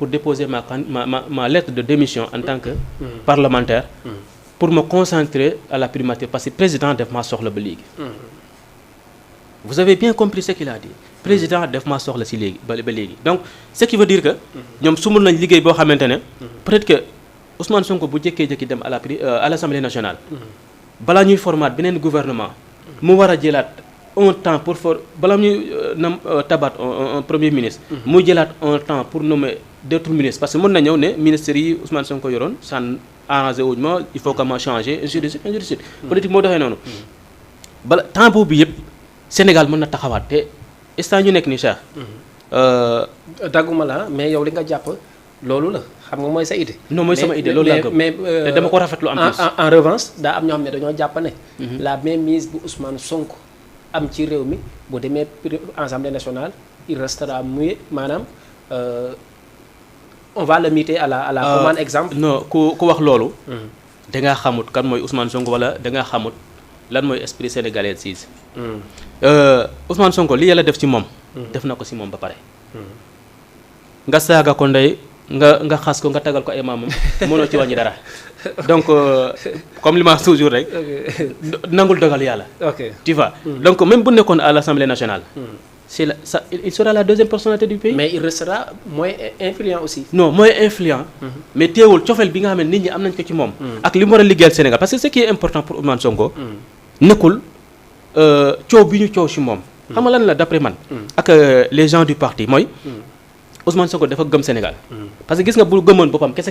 Speaker 1: déposer ma lettre de démission en tant que parlementaire. pour me concentrer à la primature parce que président def maa soxla ba léegi. vous avez bien compris ce qu'il a dit. président def maa soxla si léegi ba léegi donc ce qui veut dire que ñoom sumul nañ liggéey boo xamante ne peut-être que Ousmane Sonko bu jékkee-jékki dem à l'Assemblée nationale balaa ñuy formaat beneen gouvernement mu war a jëlaat un temps pour balaa ñuy tabaat un premier ministre mu jëlaat un temps pour nommer d'autres ministres parce que mën na ñëw ne ministres yi Ousmane Sonko yoroon san arrangé wuñ ma il faut que ma changer ainsi de suite politique moo doxee noonu bala temps boobu yëpp Sénégal mën na taxawaat te instant ñu nekk nii Cheikh.
Speaker 2: dagguma la mais yow li nga jàpp loolu la xam nga mooy sa idée.
Speaker 1: non mooy sama idée loolu laa gëm mais te dama ko rafetlu en plus.
Speaker 2: en revanche daa am ñoo xam ne dañoo jàpp ne. la mainmise bu Ousmane Sonko am ci réew mi bu demee Assemblée nationale il restera muet maanaam on va le muter à la commande exemple.
Speaker 1: non ku wax loolu. da ngaa xamut kan mooy Ousmane Sonko wala da ngaa xamut lan mooy esprit sénégalais siis. Ousmane Sonko li yàlla def ci moom. def na ko ci moom ba pare. nga saaga ko ndey nga xas ko nga tagal ko ay maamam mënoo ci wàññi dara donc comme li ma toujours rek. nangul dogal yàlla. tu vois donc même bu nekkoon à l'Assemblée nationale. il sera la deuxième personnalité du pays.
Speaker 2: mais il restera moins influent aussi.
Speaker 1: non moins influent. mais teewul cofeel bi nga xam ne nit ñi am nañ ko ci moom. ak li mu war a liggéeyal Sénégal parce que ce qui est important pour Ousmane Sonko. nekkul. coow bi ñu coow ci moom. xam nga lan la d'après man. ak les gens du parti mooy. Ousmane Sonko dafa gëm Sénégal. parce que gis nga bu gëmoon boppam kese.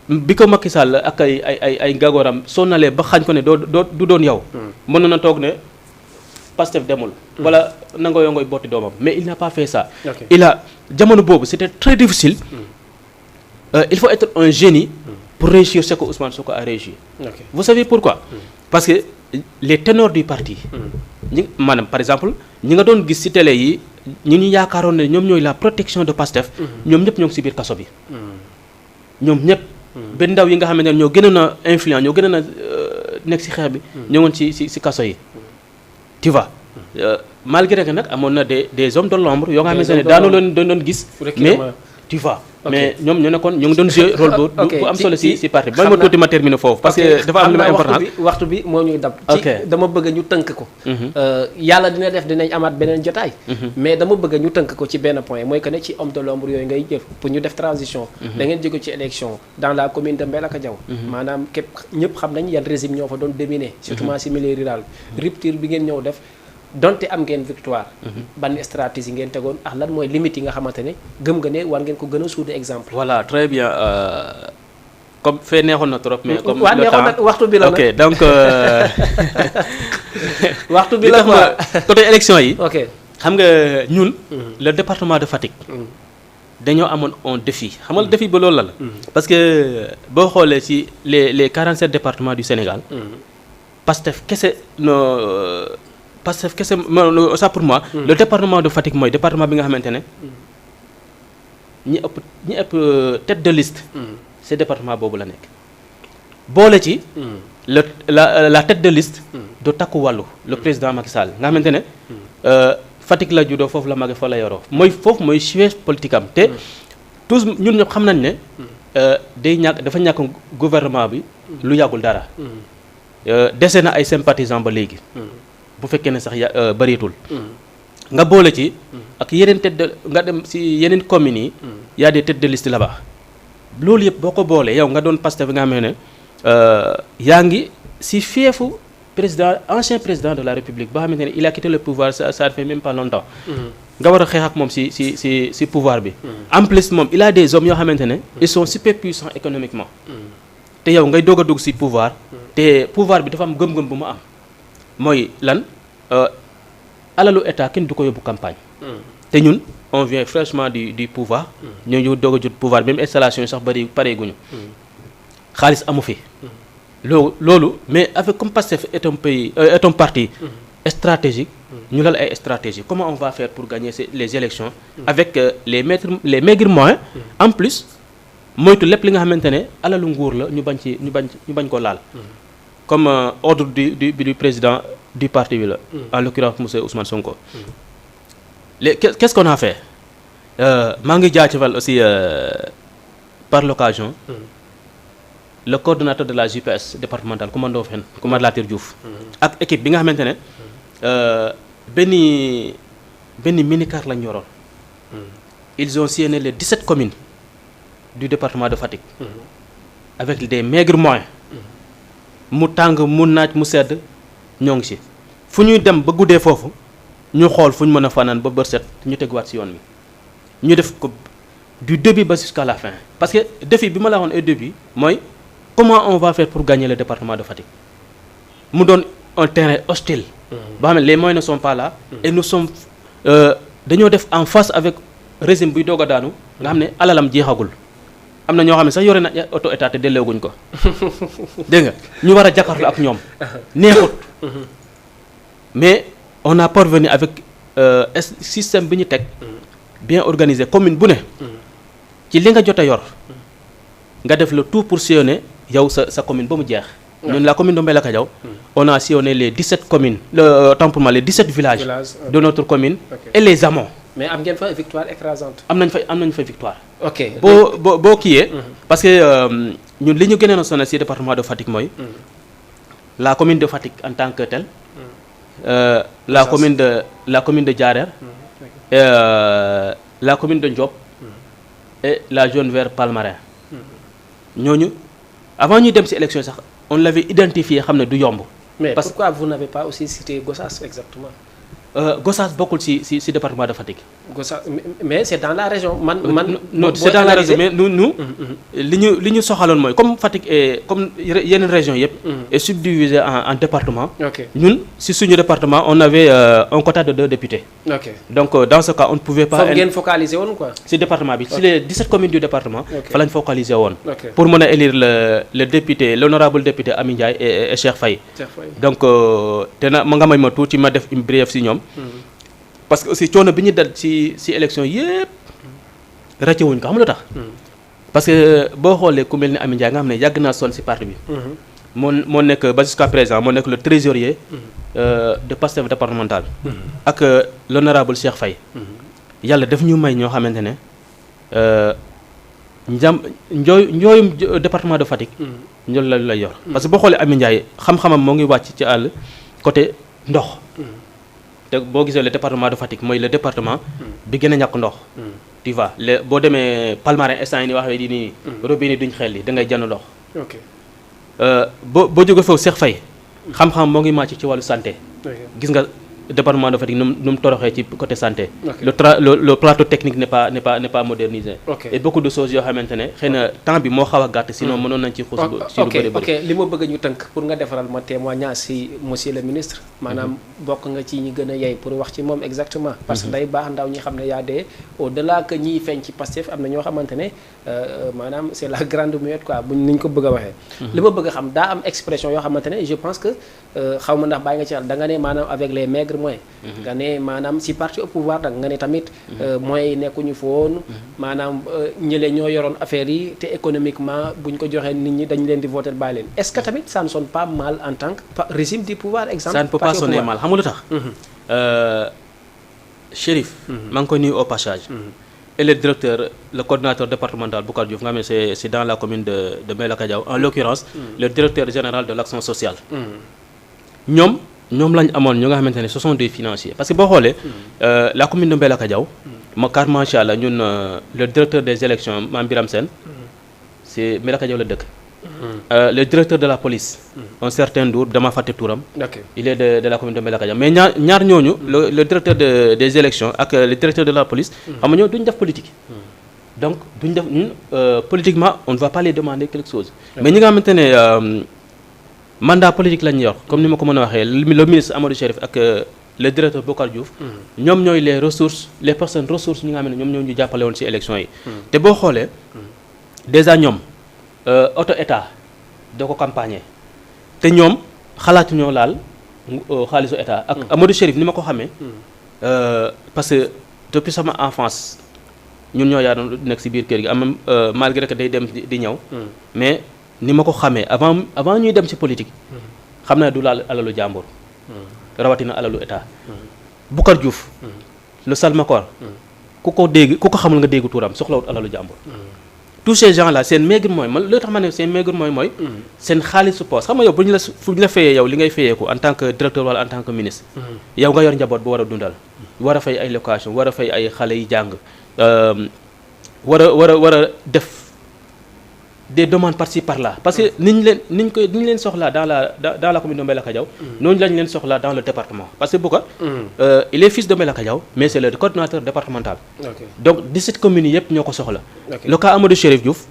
Speaker 1: bi ko Macky Sall ak ay gagooram sonnalee ba xañ ko ne du doon yow. mën na toog ne Pastef demul. wala nangoo yongoy botti doomam mais il n'a pas fait ça. jamono boobu c'était très difficile. il faut être un génie. pour réussir ce que Ousmane Sonko a réussi. vous savez pourquoi. parce que les ténors du parti. maanaam par exemple ñi nga doon gis ci télé yi ñu yaakaaroon ne ñoom ñooy la protection de Pastef. ñoom ñëpp ñoo ngi ci biir kaso bi. ñoom ñëpp. benn ndaw yi nga xamante ne ñoo gënoon a influent ñoo gënoon a nekk ci xeex bi. ñoo ngoon ci kaso yi. tu vois malgré que nag amoon na des hommes de l'ombre yoo nga xamante ne daanu leen doon gis. mais tu vois. mais ñoom ñu nekkoon ñu ngi doon jouer rôle bu am solo ci parti bi. ba ma tuuti ma terminer foofu. parce que dafa am lu ma important
Speaker 2: waxtu bi moo ñuy dab. ci dama bëgg ñu tënk ko. yàlla dina def dinañ amaat beneen jotaay. mais dama bëgg ñu tënk ko ci benn point mooy que ne ci homme de l'ombre yooyu ngay jëf pour ñu def transition. da ngeen jóge ci élection dans la commune de Mbellacadiao. maanaam képp ñëpp xam nañ yan régime ñoo fa doon dominer. surtout ci milieu rural rupture bi ngeen ñëw def. donte am ngeen victoire. ban stratégie ngeen tegoon ak lan mooy limite yi nga xamante ne gëm nga ne war ngeen ko gën a suude exemple.
Speaker 1: voilà très bien comme fee neexoon na trop. mais comme
Speaker 2: le temps waxtu bi la nag
Speaker 1: ok donc.
Speaker 2: waxtu bi la quoi
Speaker 1: côté élection yi.
Speaker 2: ok
Speaker 1: xam nga ñun. le département de Fatick. dañoo amoon un défi xam nga défi ba loolu la. parce que boo xoolee ci les 47 départements du Sénégal. Pastef kese Pastef kese ça pour moi. le département de Fatick mooy département bi nga xamante ne. ñi ëpp tête de liste. c'est département boobu la nekk. boole ci. la tête de liste. du takku wàllu le président Macky Sall nga xamante ne. Fatick la juddoo foofu la màggee fa la yoroo foofu mooy siège politique am te tous ñun ñëpp xam nañ ne. dafa ñàkk gouvernement bi. lu yàggul dara. dese na ay sympathisants ba léegi. bu fekkee ne sax bëreetul. nga boole ci. ak yeneen nga dem si yeneen communes yi. y a des têtes de liste là-bas. loolu yëpp boo ko boolee yow nga doon Pastef bi nga xam ne yaa ngi si fiefu ancien président de la République ba xamante ne il a quitté le pouvoir ça fait même pas longtemps. nga war a xeex ak moom si pouvoir bi. en plus moom il a des hommes yoo xamante ne. ils sont super puissants économiquement. te yow ngay doog a dugg si pouvoir. te pouvoir bi dafa am gëm-gëm bu mu am. mooy lan alalu état kenn du ko yóbbu campagne. te ñun on vient fraîchement du pouvoir. ñoo ngi doog a jot pouvoir même installation yi sax pareeguñu. xaalis amu fi. loolu mais avec comme Pastef est un parti stratégique. ñu lal ay stratégie comment on va faire pour gagner les élections. avec les maigres moyens. en plus moytu lépp li nga xamante ne alalu nguur la ñu bañ ko laal. comme ordre du président du parti bi la. en l'occurrence monsieur Ousmane Sonko. Qu'est-ce qu'on a fait maa ngi jaajëfal aussi par l'occasion le coordonnateur de la JPS départementale commando fen commande Latir Diouf. ak équipe bi nga xamante ne benn minicar lañ yoroon. ils ont sillonné les 17 communes du département de Fatick. avec des maigres moyens. mu tàng mu naaj mu sedd ñoo ngi si fu ñuy dem ba guddee foofu ñu xool fu ñu mën a fanaan ba bër set ñu teguwaat si yoon wi ñu def ko du début ba jusqu'à la fin parce que défi bi ma la waxoon au début mooy comment on va faire pour gagner le département de Fatick mu doon un terrain hostile ba xam ne les moyens ne sont pas là et nous sommes dañoo def en face avec régime buy doog a daanu nga xam ne alalam jeexagul am na ñoo xam ne sax yore na auto état te delleeguñ ko dégg nga ñu war a jàkkaarloo ak ñoom neexut mais on a parvenu avec système bi ñu teg bien organisé commune bu ne ci li nga jot a yor nga def le tout pour sillonner yow sa commune ba mu jeex ñun la commune de Mbelakadiaw on a sillonné les 17 communes autant pour moi les 17 villages de notre commune et les amont.
Speaker 2: mais am ngeen fa victoire écrasante.
Speaker 1: am nañ fa victoire.
Speaker 2: ok
Speaker 1: boo kiiyee. parce que ñun li ñu gënoon a sonal ci département de Fatick mooy. la commune de Fatick en tant que telle. la commune de Diarère. la commune de Ndiop. et la zone vers Palmarin. ñooñu avant ñuy dem ci élection sax on l'avait identifié xam ne du yomb.
Speaker 2: mais pourquoi vous n'avez pas aussi cité Gossas exactement.
Speaker 1: Gossas bokkul ci département de Fatick.
Speaker 2: Gossas mais c'est dans la région
Speaker 1: non c'est dans la région mais nous li ñu soxaloon mooy comme Fatick est comme yeneen région yëpp. est subdivisé en département. ñun ci suñu département on avait un quota de 2 députés. donc dans ce cas on ne pouvait pas.
Speaker 2: foofu ngeen focaliser woon quoi.
Speaker 1: ci département bi ci les 17 communes du département. fa lañ focaliser woon. pour mën a élire le député l'honorable député Ami Ndiaye et Cheikh Faye. donc te na ma nga may ma tuuti ma def une brève ci ñoom. parce que aussi coono bi ñu dal ci élection yëpp ràcce wuñ ko xam lu tax. parce que boo xoolee ku mel ni Amy Ndiaye nga xam ne yàgg naa sonn ci parti bi. moo nekk ba jusqu'à présent moo nekk le trésorier de Pastef départemental. ak l'honorable Cheikh Faye. yàlla daf ñu may ñoo xamante ne njooyum département de Fatick. ñoom la lay yor. parce que boo xoolee Amy Ndiaye xam-xamam moo ngi wàcc ci àll côté ndox. te boo gisee le département de Fatick mooy le département bi gën a ñàkk ndox. tu vois boo demee Palmarin instant yi ni waxee di nii robinet duñ xel li da ngay jënd ndox. boo jógee foofu Cheikh Faye xam-xam moo ngi màcc ci wàllu santé. gis nga département de Fatick nu mu toroxee ci côté santé. le plateau technique n'est pas modernisé. et beaucoup de choses yoo xamante ne xëy na temps bi moo xaw a gàtt sinon mënoon nañ ci xuus ci lu bëri bëri.
Speaker 2: ok li ma bëgg ñu tënk pour nga defaral ma témoignage ci monsieur le ministre maanaam bokk nga ci ñi gën a yey pour wax ci moom exactement. parce que day baax ndaw ñi xam ne yaa dee au delà que ñiy feeñ ci Pastef am na ñoo xamante ne maanaam c'est la grande muette quoi buñ niñ ko bëgg a waxee. li ma bëgg a xam daa am expression yoo xamante ne je pense que xaw ma ndax bàyyi nga ci xel da nga ne maanaam avec les maigres moyens nga ne maanaam si parti au pouvoir nag nga ne tamit moyens yi nekkuñu foon maanaam ñële ñoo yoroon affaire yi te économiquement buñ ko joxee nit ñi dañ leen di voter bàyyi leen est-ce que tamit ça ne sonne pas mal en tant que régime du pouvoir exemple
Speaker 1: ça ne peut pas sonner mal xam nga lu tax Chérif maa ngi koy nuyu au passage et le directeur le coordinateur départemental Boucar Diouf nga xam ne c'est dans la commune de Mbeelaka Diaw en l'occurrence le directeur général de l'action sociale ñoom lañ amoon ñu nga xamante ne ce sont des financiers parce que boo xoolee la commune de Mbeelaka Diaw car macha allah ñun le directeur des élections Mame Biram Sène c'est Mbeelaka Diaw la dëkk le directeur de la police un certain Ndour dama fàtte turam il est de la commune de Mbeelaka Diaw mais ñaar ñooñu le directeur des élections ak le directeur de la police xam nga ñoo duñ def politique donc duñ def ñun politiquement on ne va pas les demander quelque chose mais ñi nga xamante ne mandat politique lañ yor comme ni ma ko mën a waxee le ministre Amadou Chérif ak le directeur Boucar Diouf ñoom ñooy les personnes ressources ñi nga xam ne ñoom ñoo ñu jàppale woon ci élection yi te boo xoolee déjà ñoom auto état doo ko campagner te ñoom xalaatu ñoo laal xaalisu état ak Amadou Chérif ni ma ko xamee parce que depuis sama enfance ñun ñoo yaa doon nekk ci biir kër gi am malgré que day dem di ñëw mais ni ma ko xamee avant ñuy dem ci politique xam naa du laal alalu jàmbur rawatina alalu état Boucar Diouf le Salmakoor ku ko xamul nga dégg tuuram soxlawut alalu jàmbur tous ces gens là seen maigre mooy man loo tax ma ne seen maigre mooy seen xaalisu poos xam nga yow bu ñu la fayee yow li ngay fayeeku en tant que directeur wala en tant que ministre yow nga yor njaboot bu war a dundal war a fay ay location war a fay ay xale yi jàng war a def des demandes par-ci par-là parce que ni ñu leen soxlaa dans la commune de Mbeelaka Diaw noonu lañ leen soxlaa dans le département parce que Boucar il est fils de Mbeelaka Diaw mais c'est le coordinateur départemental donc 17 communes yi yëpp ñoo ko soxla le cas Amadou Chérif Diouf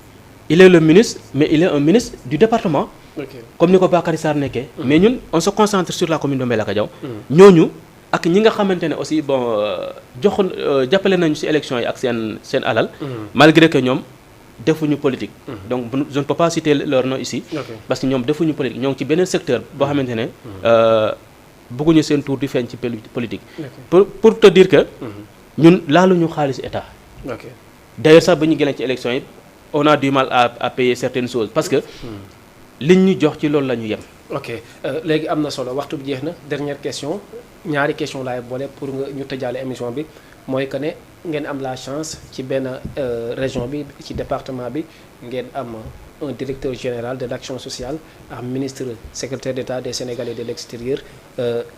Speaker 1: il est le ministre mais il est un ministre du département comme ni ko Bakary Sarr nekkee mais ñun on se concentre sur la commune de Mbeelaka Diaw ñooñu ak ñi nga xamante ne aussi bon jàppale nañu ci élection yi ak seen alal malgré que ñoom defuñu politique donc je ne peux pas citer leur nom ici parce que ñoom defuñu politique ñoo ngi ci beneen secteur boo xamante ne bëgguñu seen tour di feeñ ci politique pour te dire que ñun laaluñu xaalis état d'ailleurs sax ba ñu génne ci élection yi on a du mal à payer certaines choses parce que liñ ñu jox ci loolu la ñu yem
Speaker 2: ok léegi am na solo waxtu bi jeex na dernière question ñaari question laay boole pour nga ñu tëjaale émission bi mooy que ne ngeen am la chance ci benn région bi ci département bi ngeen am un directeur général de l'action sociale ak ministre secrétaire d'État des Sénégalais de l'extérieur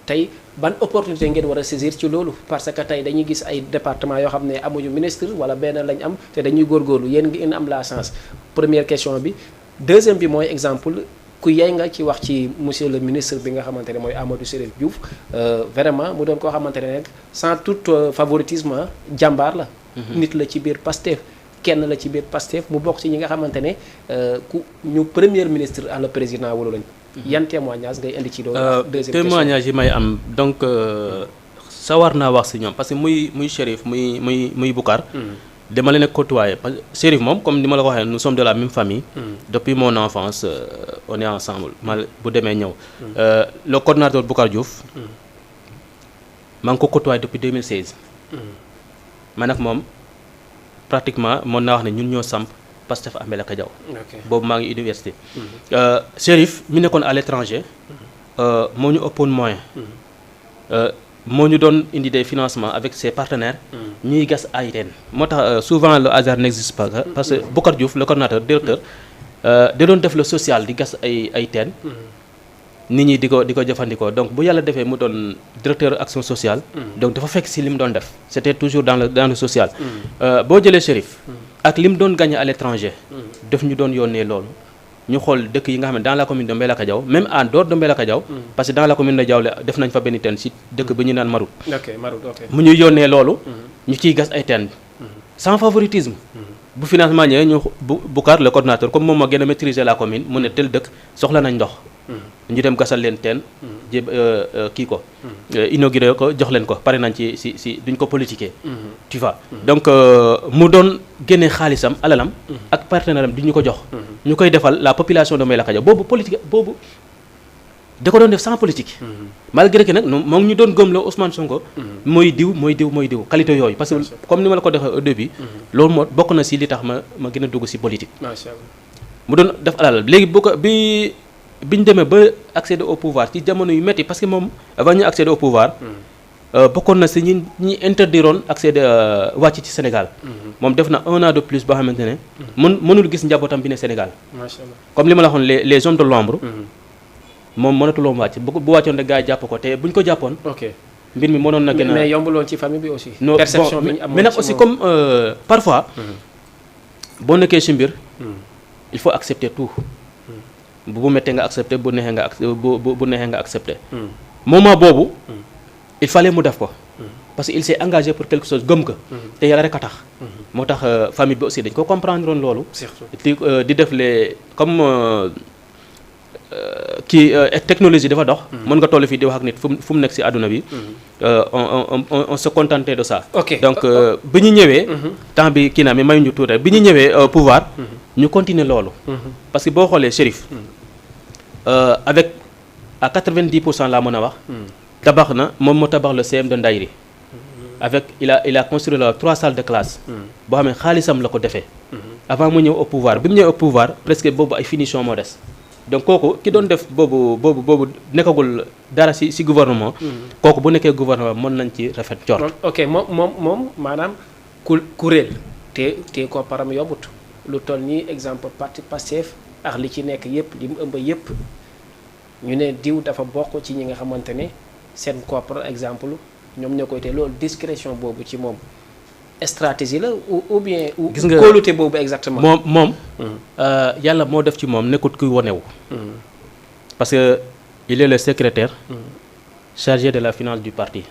Speaker 2: tey ban opportunité ngeen war a saisir ci loolu parce que tey dañuy gis ay département yoo xam ne amuñu ministre wala benn lañ am te dañuy góorgóorlu yéen ngeen am la chance première question bi deuxième bi mooy exemple ku yey nga ci wax ci monsieur le ministre bi nga xamante ne mooy Amadou Chérif Diouf vraiment mu doon koo xamante ne nag sans tout favoritisme jàmbaar la nit la ci biir Pastef kenn la ci biir Pastef mu bokk ci ñi nga xamante ne ku ñu premier ministre à le président wala lañ yan témoignage ngay indi ci loolu deuxième question
Speaker 1: témoignage yi may am donc sawar naa wax si ñoom parce que muy Chérif muy Boucar dama leen a côtoyer parce que Chérif moom comme ni ma la ko waxee nous sommes de la même famille depuis mon enfance on est ensemble bu demee ñëw le coordinateur Boucar Diouf maa ngi ko côtoyer depuis 2016 man ak moom pratiquement mën naa wax ne ñun ñoo samp Pastef à Mbeelaka Diaw boobu maa ngi université Chérif mi nekkoon à l'étranger moo ñu ëppoon moyen moo ñu doon indi des financements avec ses partenaires ñuy gas ay teen moo tax souvent le hasard n'existe pas parce que Boucar Diouf le coordinateur directeur da doon def le social di gas ay teen nit ñi di ko jëfandikoo donc bu yàlla defee mu doon directeur action sociale donc dafa fekk si li mu doon def c'était toujours dans le social boo jëlee Chérif ak li mu doon gagné à l'étranger daf ñu doon yónnee loolu ñu xool dëkk yi nga xam ne dans la commune de Mbeelaka Diaw même en dehors de Mbeelaka Diaw parce que dans la commune de Diaw def nañ fa benn teen si dëkk bi ñu naan Marut mu ñuy yónnee loolu ñu ciy gas ay teen sans favoritisme bu financement ñëwee ñu Boucar le coordinateur comme moom moo gën a maîtriser la commune mu ne tel dëkk soxla nañ ndox ñu dem gasal leen teen kii ko inauguré ko jox leen ko pare nañ ci duñ ko politiquer tu vois donc mu doon génne xaalisam alalam ak partenaire am di ñu ko jox ñu koy defal la population de Mbeelaka Diaw boobu politique boobu da ko doon def sans politique. malgré que nag moom ñu doon gëmloo Ousmane Sonko. mooy diw qualité yooyu parce que comme ni ma la ko defee au début. loolu moo bokk na si li tax ma gën a dugg si politique.
Speaker 2: macha allah
Speaker 1: mu doon def alal léegi biñ demee ba accéder au pouvoir ci jamono yu métti parce que moom avant ñu accéder au pouvoir. bokkoon na si ñi interdiroon accéder wàcc ci Sénégal. moom def na 1 an de plus boo xamante ne. mënul gis njabootam bi ne Sénégal.
Speaker 2: macha allah
Speaker 1: comme li ma la waxoon les hommes de l'ombre. moom mënatuloon wàcc bu wàccoon rek gars yi jàpp ko te buñ ko jàppoon.
Speaker 2: ok
Speaker 1: mbir mi mënoon na gën a
Speaker 2: mais yombuloon ci famille bi aussi.
Speaker 1: non
Speaker 2: perception bi ñu amoon
Speaker 1: mais nag aussi comme parfois. boo nekkee ci mbir. il faut accepter tout. bu méttee nga accepter bu neexee nga bu neexee nga accepter. moment boobu. il fallait mu def ko. parce que il s'est engagé pour quelque chose gëm ko. te yàlla rek a tax. moo tax famille bi aussi dañ ko comprendre woon loolu.
Speaker 2: surtout
Speaker 1: di def les comme technologie dafa dox. mën nga toll fii di wax ak nit fu mu nekk ci àdduna bi. on se contentait de ça.
Speaker 2: ok
Speaker 1: donc bi ñu ñëwee. temps bi kii naa mi mayuñu tuuti rek bi ñu ñëwee pouvoir. ñu continuer loolu. parce que boo xoolee Chérif. avec à 90% laa mën a wax. tabax na moom moo tabax le CM de Ndayri. avec il a construit là 3 salles de classe. boo xam ne xaalisam la ko defee. avant mu ñëw au pouvoir bi mu ñëwee au pouvoir presque boobu ay finition moo des. donc kooku ki doon def boobu nekkagul dara ci gouvernement. kooku bu nekkee gouvernement mën nañ ci rafet jort.
Speaker 2: ok moom maanaam kuréel te ko param yombut lu toll nii exemple parti Pastef ak li ci nekk yëpp li mu ëmb yëpp ñu ne diw dafa bokk ci ñi nga xamante ne seen koppar exemple ñoom ñoo koy te loolu discrétion boobu ci moom stratégie la ou bien.
Speaker 1: gis nga
Speaker 2: kóolute boobu exactement.
Speaker 1: moom yàlla moo def ci moom nekkut kuy wonewu parce que il est le secrétaire. chargé de la finance du parti.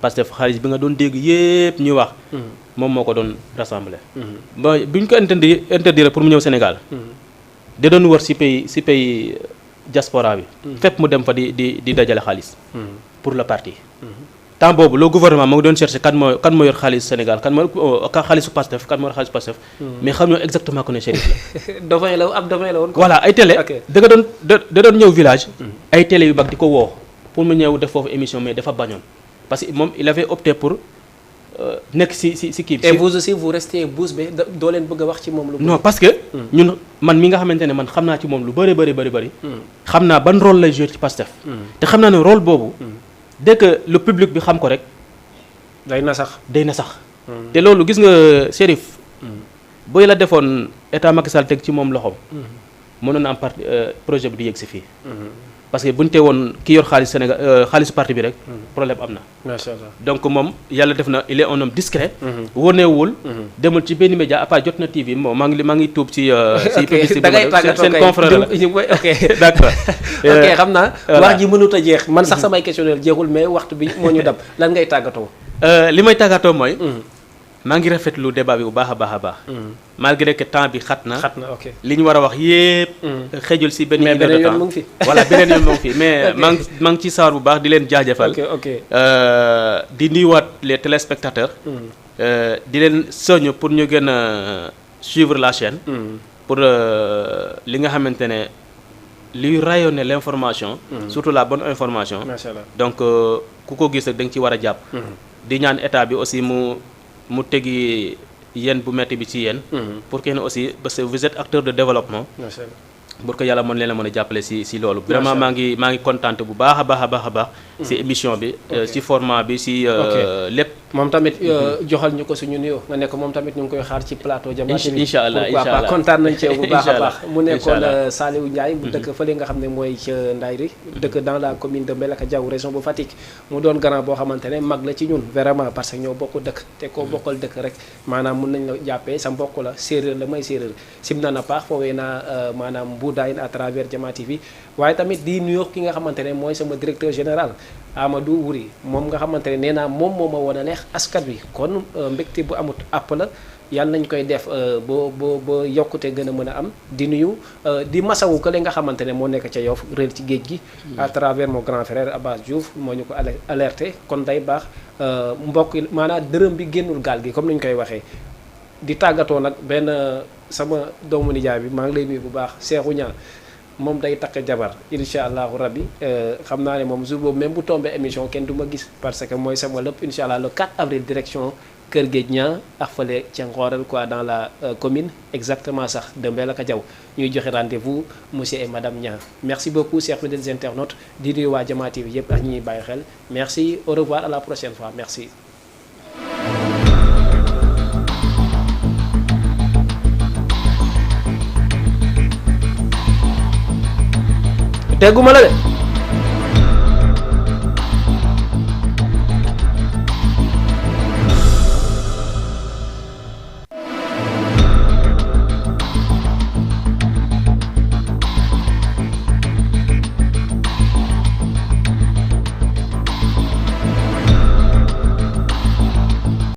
Speaker 1: parce que xaalis bi nga doon dégg yépp ñuy wax. moom moo ko doon rassembler. ba bi ñu ko interdire pour mu ñëw Sénégal. da doon wër ci pays diaspora bi. fépp mu dem fa di dajale xaalis. pour le parti. temps boobu le gouvernement moo ngi doon chercher kan moo yor xaalis Sénégal kan moo xaalisu Pastef kan moo yor xaalisu Pastef. mais xam ñoo exactement ko ne Chérif la.
Speaker 2: dauphin la ab dauphin la woon.
Speaker 1: voilà ay télé. da doon ñëw village. ay télé yu mag di ko woo pour mu ñëw def foofu émission mais dafa bañoon parce que moom il avait opté pour nekk ci kii bi.
Speaker 2: et vous aussi vous restez bouche bée doo leen bëgg a wax ci moom lu.
Speaker 1: non parce que. ñun man mi nga xamante ne man xam naa ci moom lu bëri. xam naa ban rôle lay jouer ci Pastef. te xam naa ne rôle boobu. dès que le public bi xam ko rek.
Speaker 2: day na sax.
Speaker 1: te loolu gis nga Chérif. booy la defoon état Macky Sall teg ci moom loxoom. mënoon na am parti projet bi di yegg si fii. parce que bu ñu tee woon ki yor xaalis Sénégal xaalisu parti bi rek. problème am na.
Speaker 2: macha allah
Speaker 1: donc moom yàlla def na il est un homme discret. woneewul. demul ci benn média à part jot na TV moom maa ngi tuub ci. ci publicité bi seen confrère la
Speaker 2: ok
Speaker 1: d'accord.
Speaker 2: ok xam naa. wax ji mënut a jeex man sax samay questionnaire jeexul mais waxtu bi moo ñu dab lan ngay tàggatoo.
Speaker 1: li may tàggatoo mooy. maa ngi rafetlu débat bi bu baax a baax. malgré que temps bi xat na
Speaker 2: ok
Speaker 1: li ñu war a wax yépp xejul ci benn minute de temps
Speaker 2: mu ngi fi.
Speaker 1: voilà beneen yoon mu ngi fi mais maa ngi ci sawar bu baax di leen jaajëfal.
Speaker 2: ok
Speaker 1: di nuyuwaat les téléspectateurs. di leen soññ pour ñu gën a suivre la chaîne. pour li nga xamante ne luy rayonner l'information. surtout la bonne information.
Speaker 2: macha allah
Speaker 1: donc ku ko gis rek da nga ci war a jàpp. di ñaan état bi aussi mu tegi yéen bu metti bi ci yéen. pour que aussi parce que vous êtes acteur de développement.
Speaker 2: macha allah
Speaker 1: pour que yàlla mën leen a mën a jàppale si loolu. vraiment maa ngi contenté bu baax a baax. si émission bi. si format bi si lépp.
Speaker 2: moom tamit joxal ñu ko suñu nuyoo nga nekk moom tamit ñu ngi koy xaar ci plateau Diama TV.
Speaker 1: incha allah
Speaker 2: pourquoi pas kontaan nañ ci bu baax a baax. mu nekkoon
Speaker 1: allah
Speaker 2: Saliou Ndiaye bu dëkk fële nga xam ne mooy ca Ndayri dëkk dans la commune de Mbelaka Diaw région bu Fatick mu doon grand boo xamante ne mag la ci ñun vraiment parce que ñoo bokk dëkk te koo bokkal dëkk rek maanaam mun nañ la jàppee sa mbokk la séeréer la may séeréer sim na paax foowee naa maanaam mbuudaayin à travers Diama TV waaye tamit di nuyoo ki nga xamante ne mooy sama directeur général Amadou Wuri moom nga xamante ne nee naa moom moo ma woon a neex askan wi kon mbégte bu amut àpp la yàlla nañ koy def boo yokkute gën a mën a am di nuyu di masawu ko nga xamante ne moo nekk ca Yoff réer ci géej gi à travers mon grand frère Abbas Diouf moo ñu ko alerté kon day baax mbokk maanaam dërëm bi génnul gaal gi comme ni ñu koy waxee di tàggatoo nag benn sama doomu nijaay bi maa ngi lay nuyu bu baax Cheikhou Niang moom day takk jabar incha allahu rabbi xam naa ne moom jour boobu même bu tombé émission kenn du ma gis parce que mooy sama lépp incha allah le 4 avril direction Kër Géej ñaa ak fële ca Ngorel quoi dans la commune exactement sax de Mbelaka Diaw ñuy joxe rendez-vous monsieur et madame Niang merci beaucoup chers fidèles internautes di nuyu waa Jama TV yëpp ak ñi ñuy bàyyi xel merci au revoir à la prochaine fois merci. dégguma la de.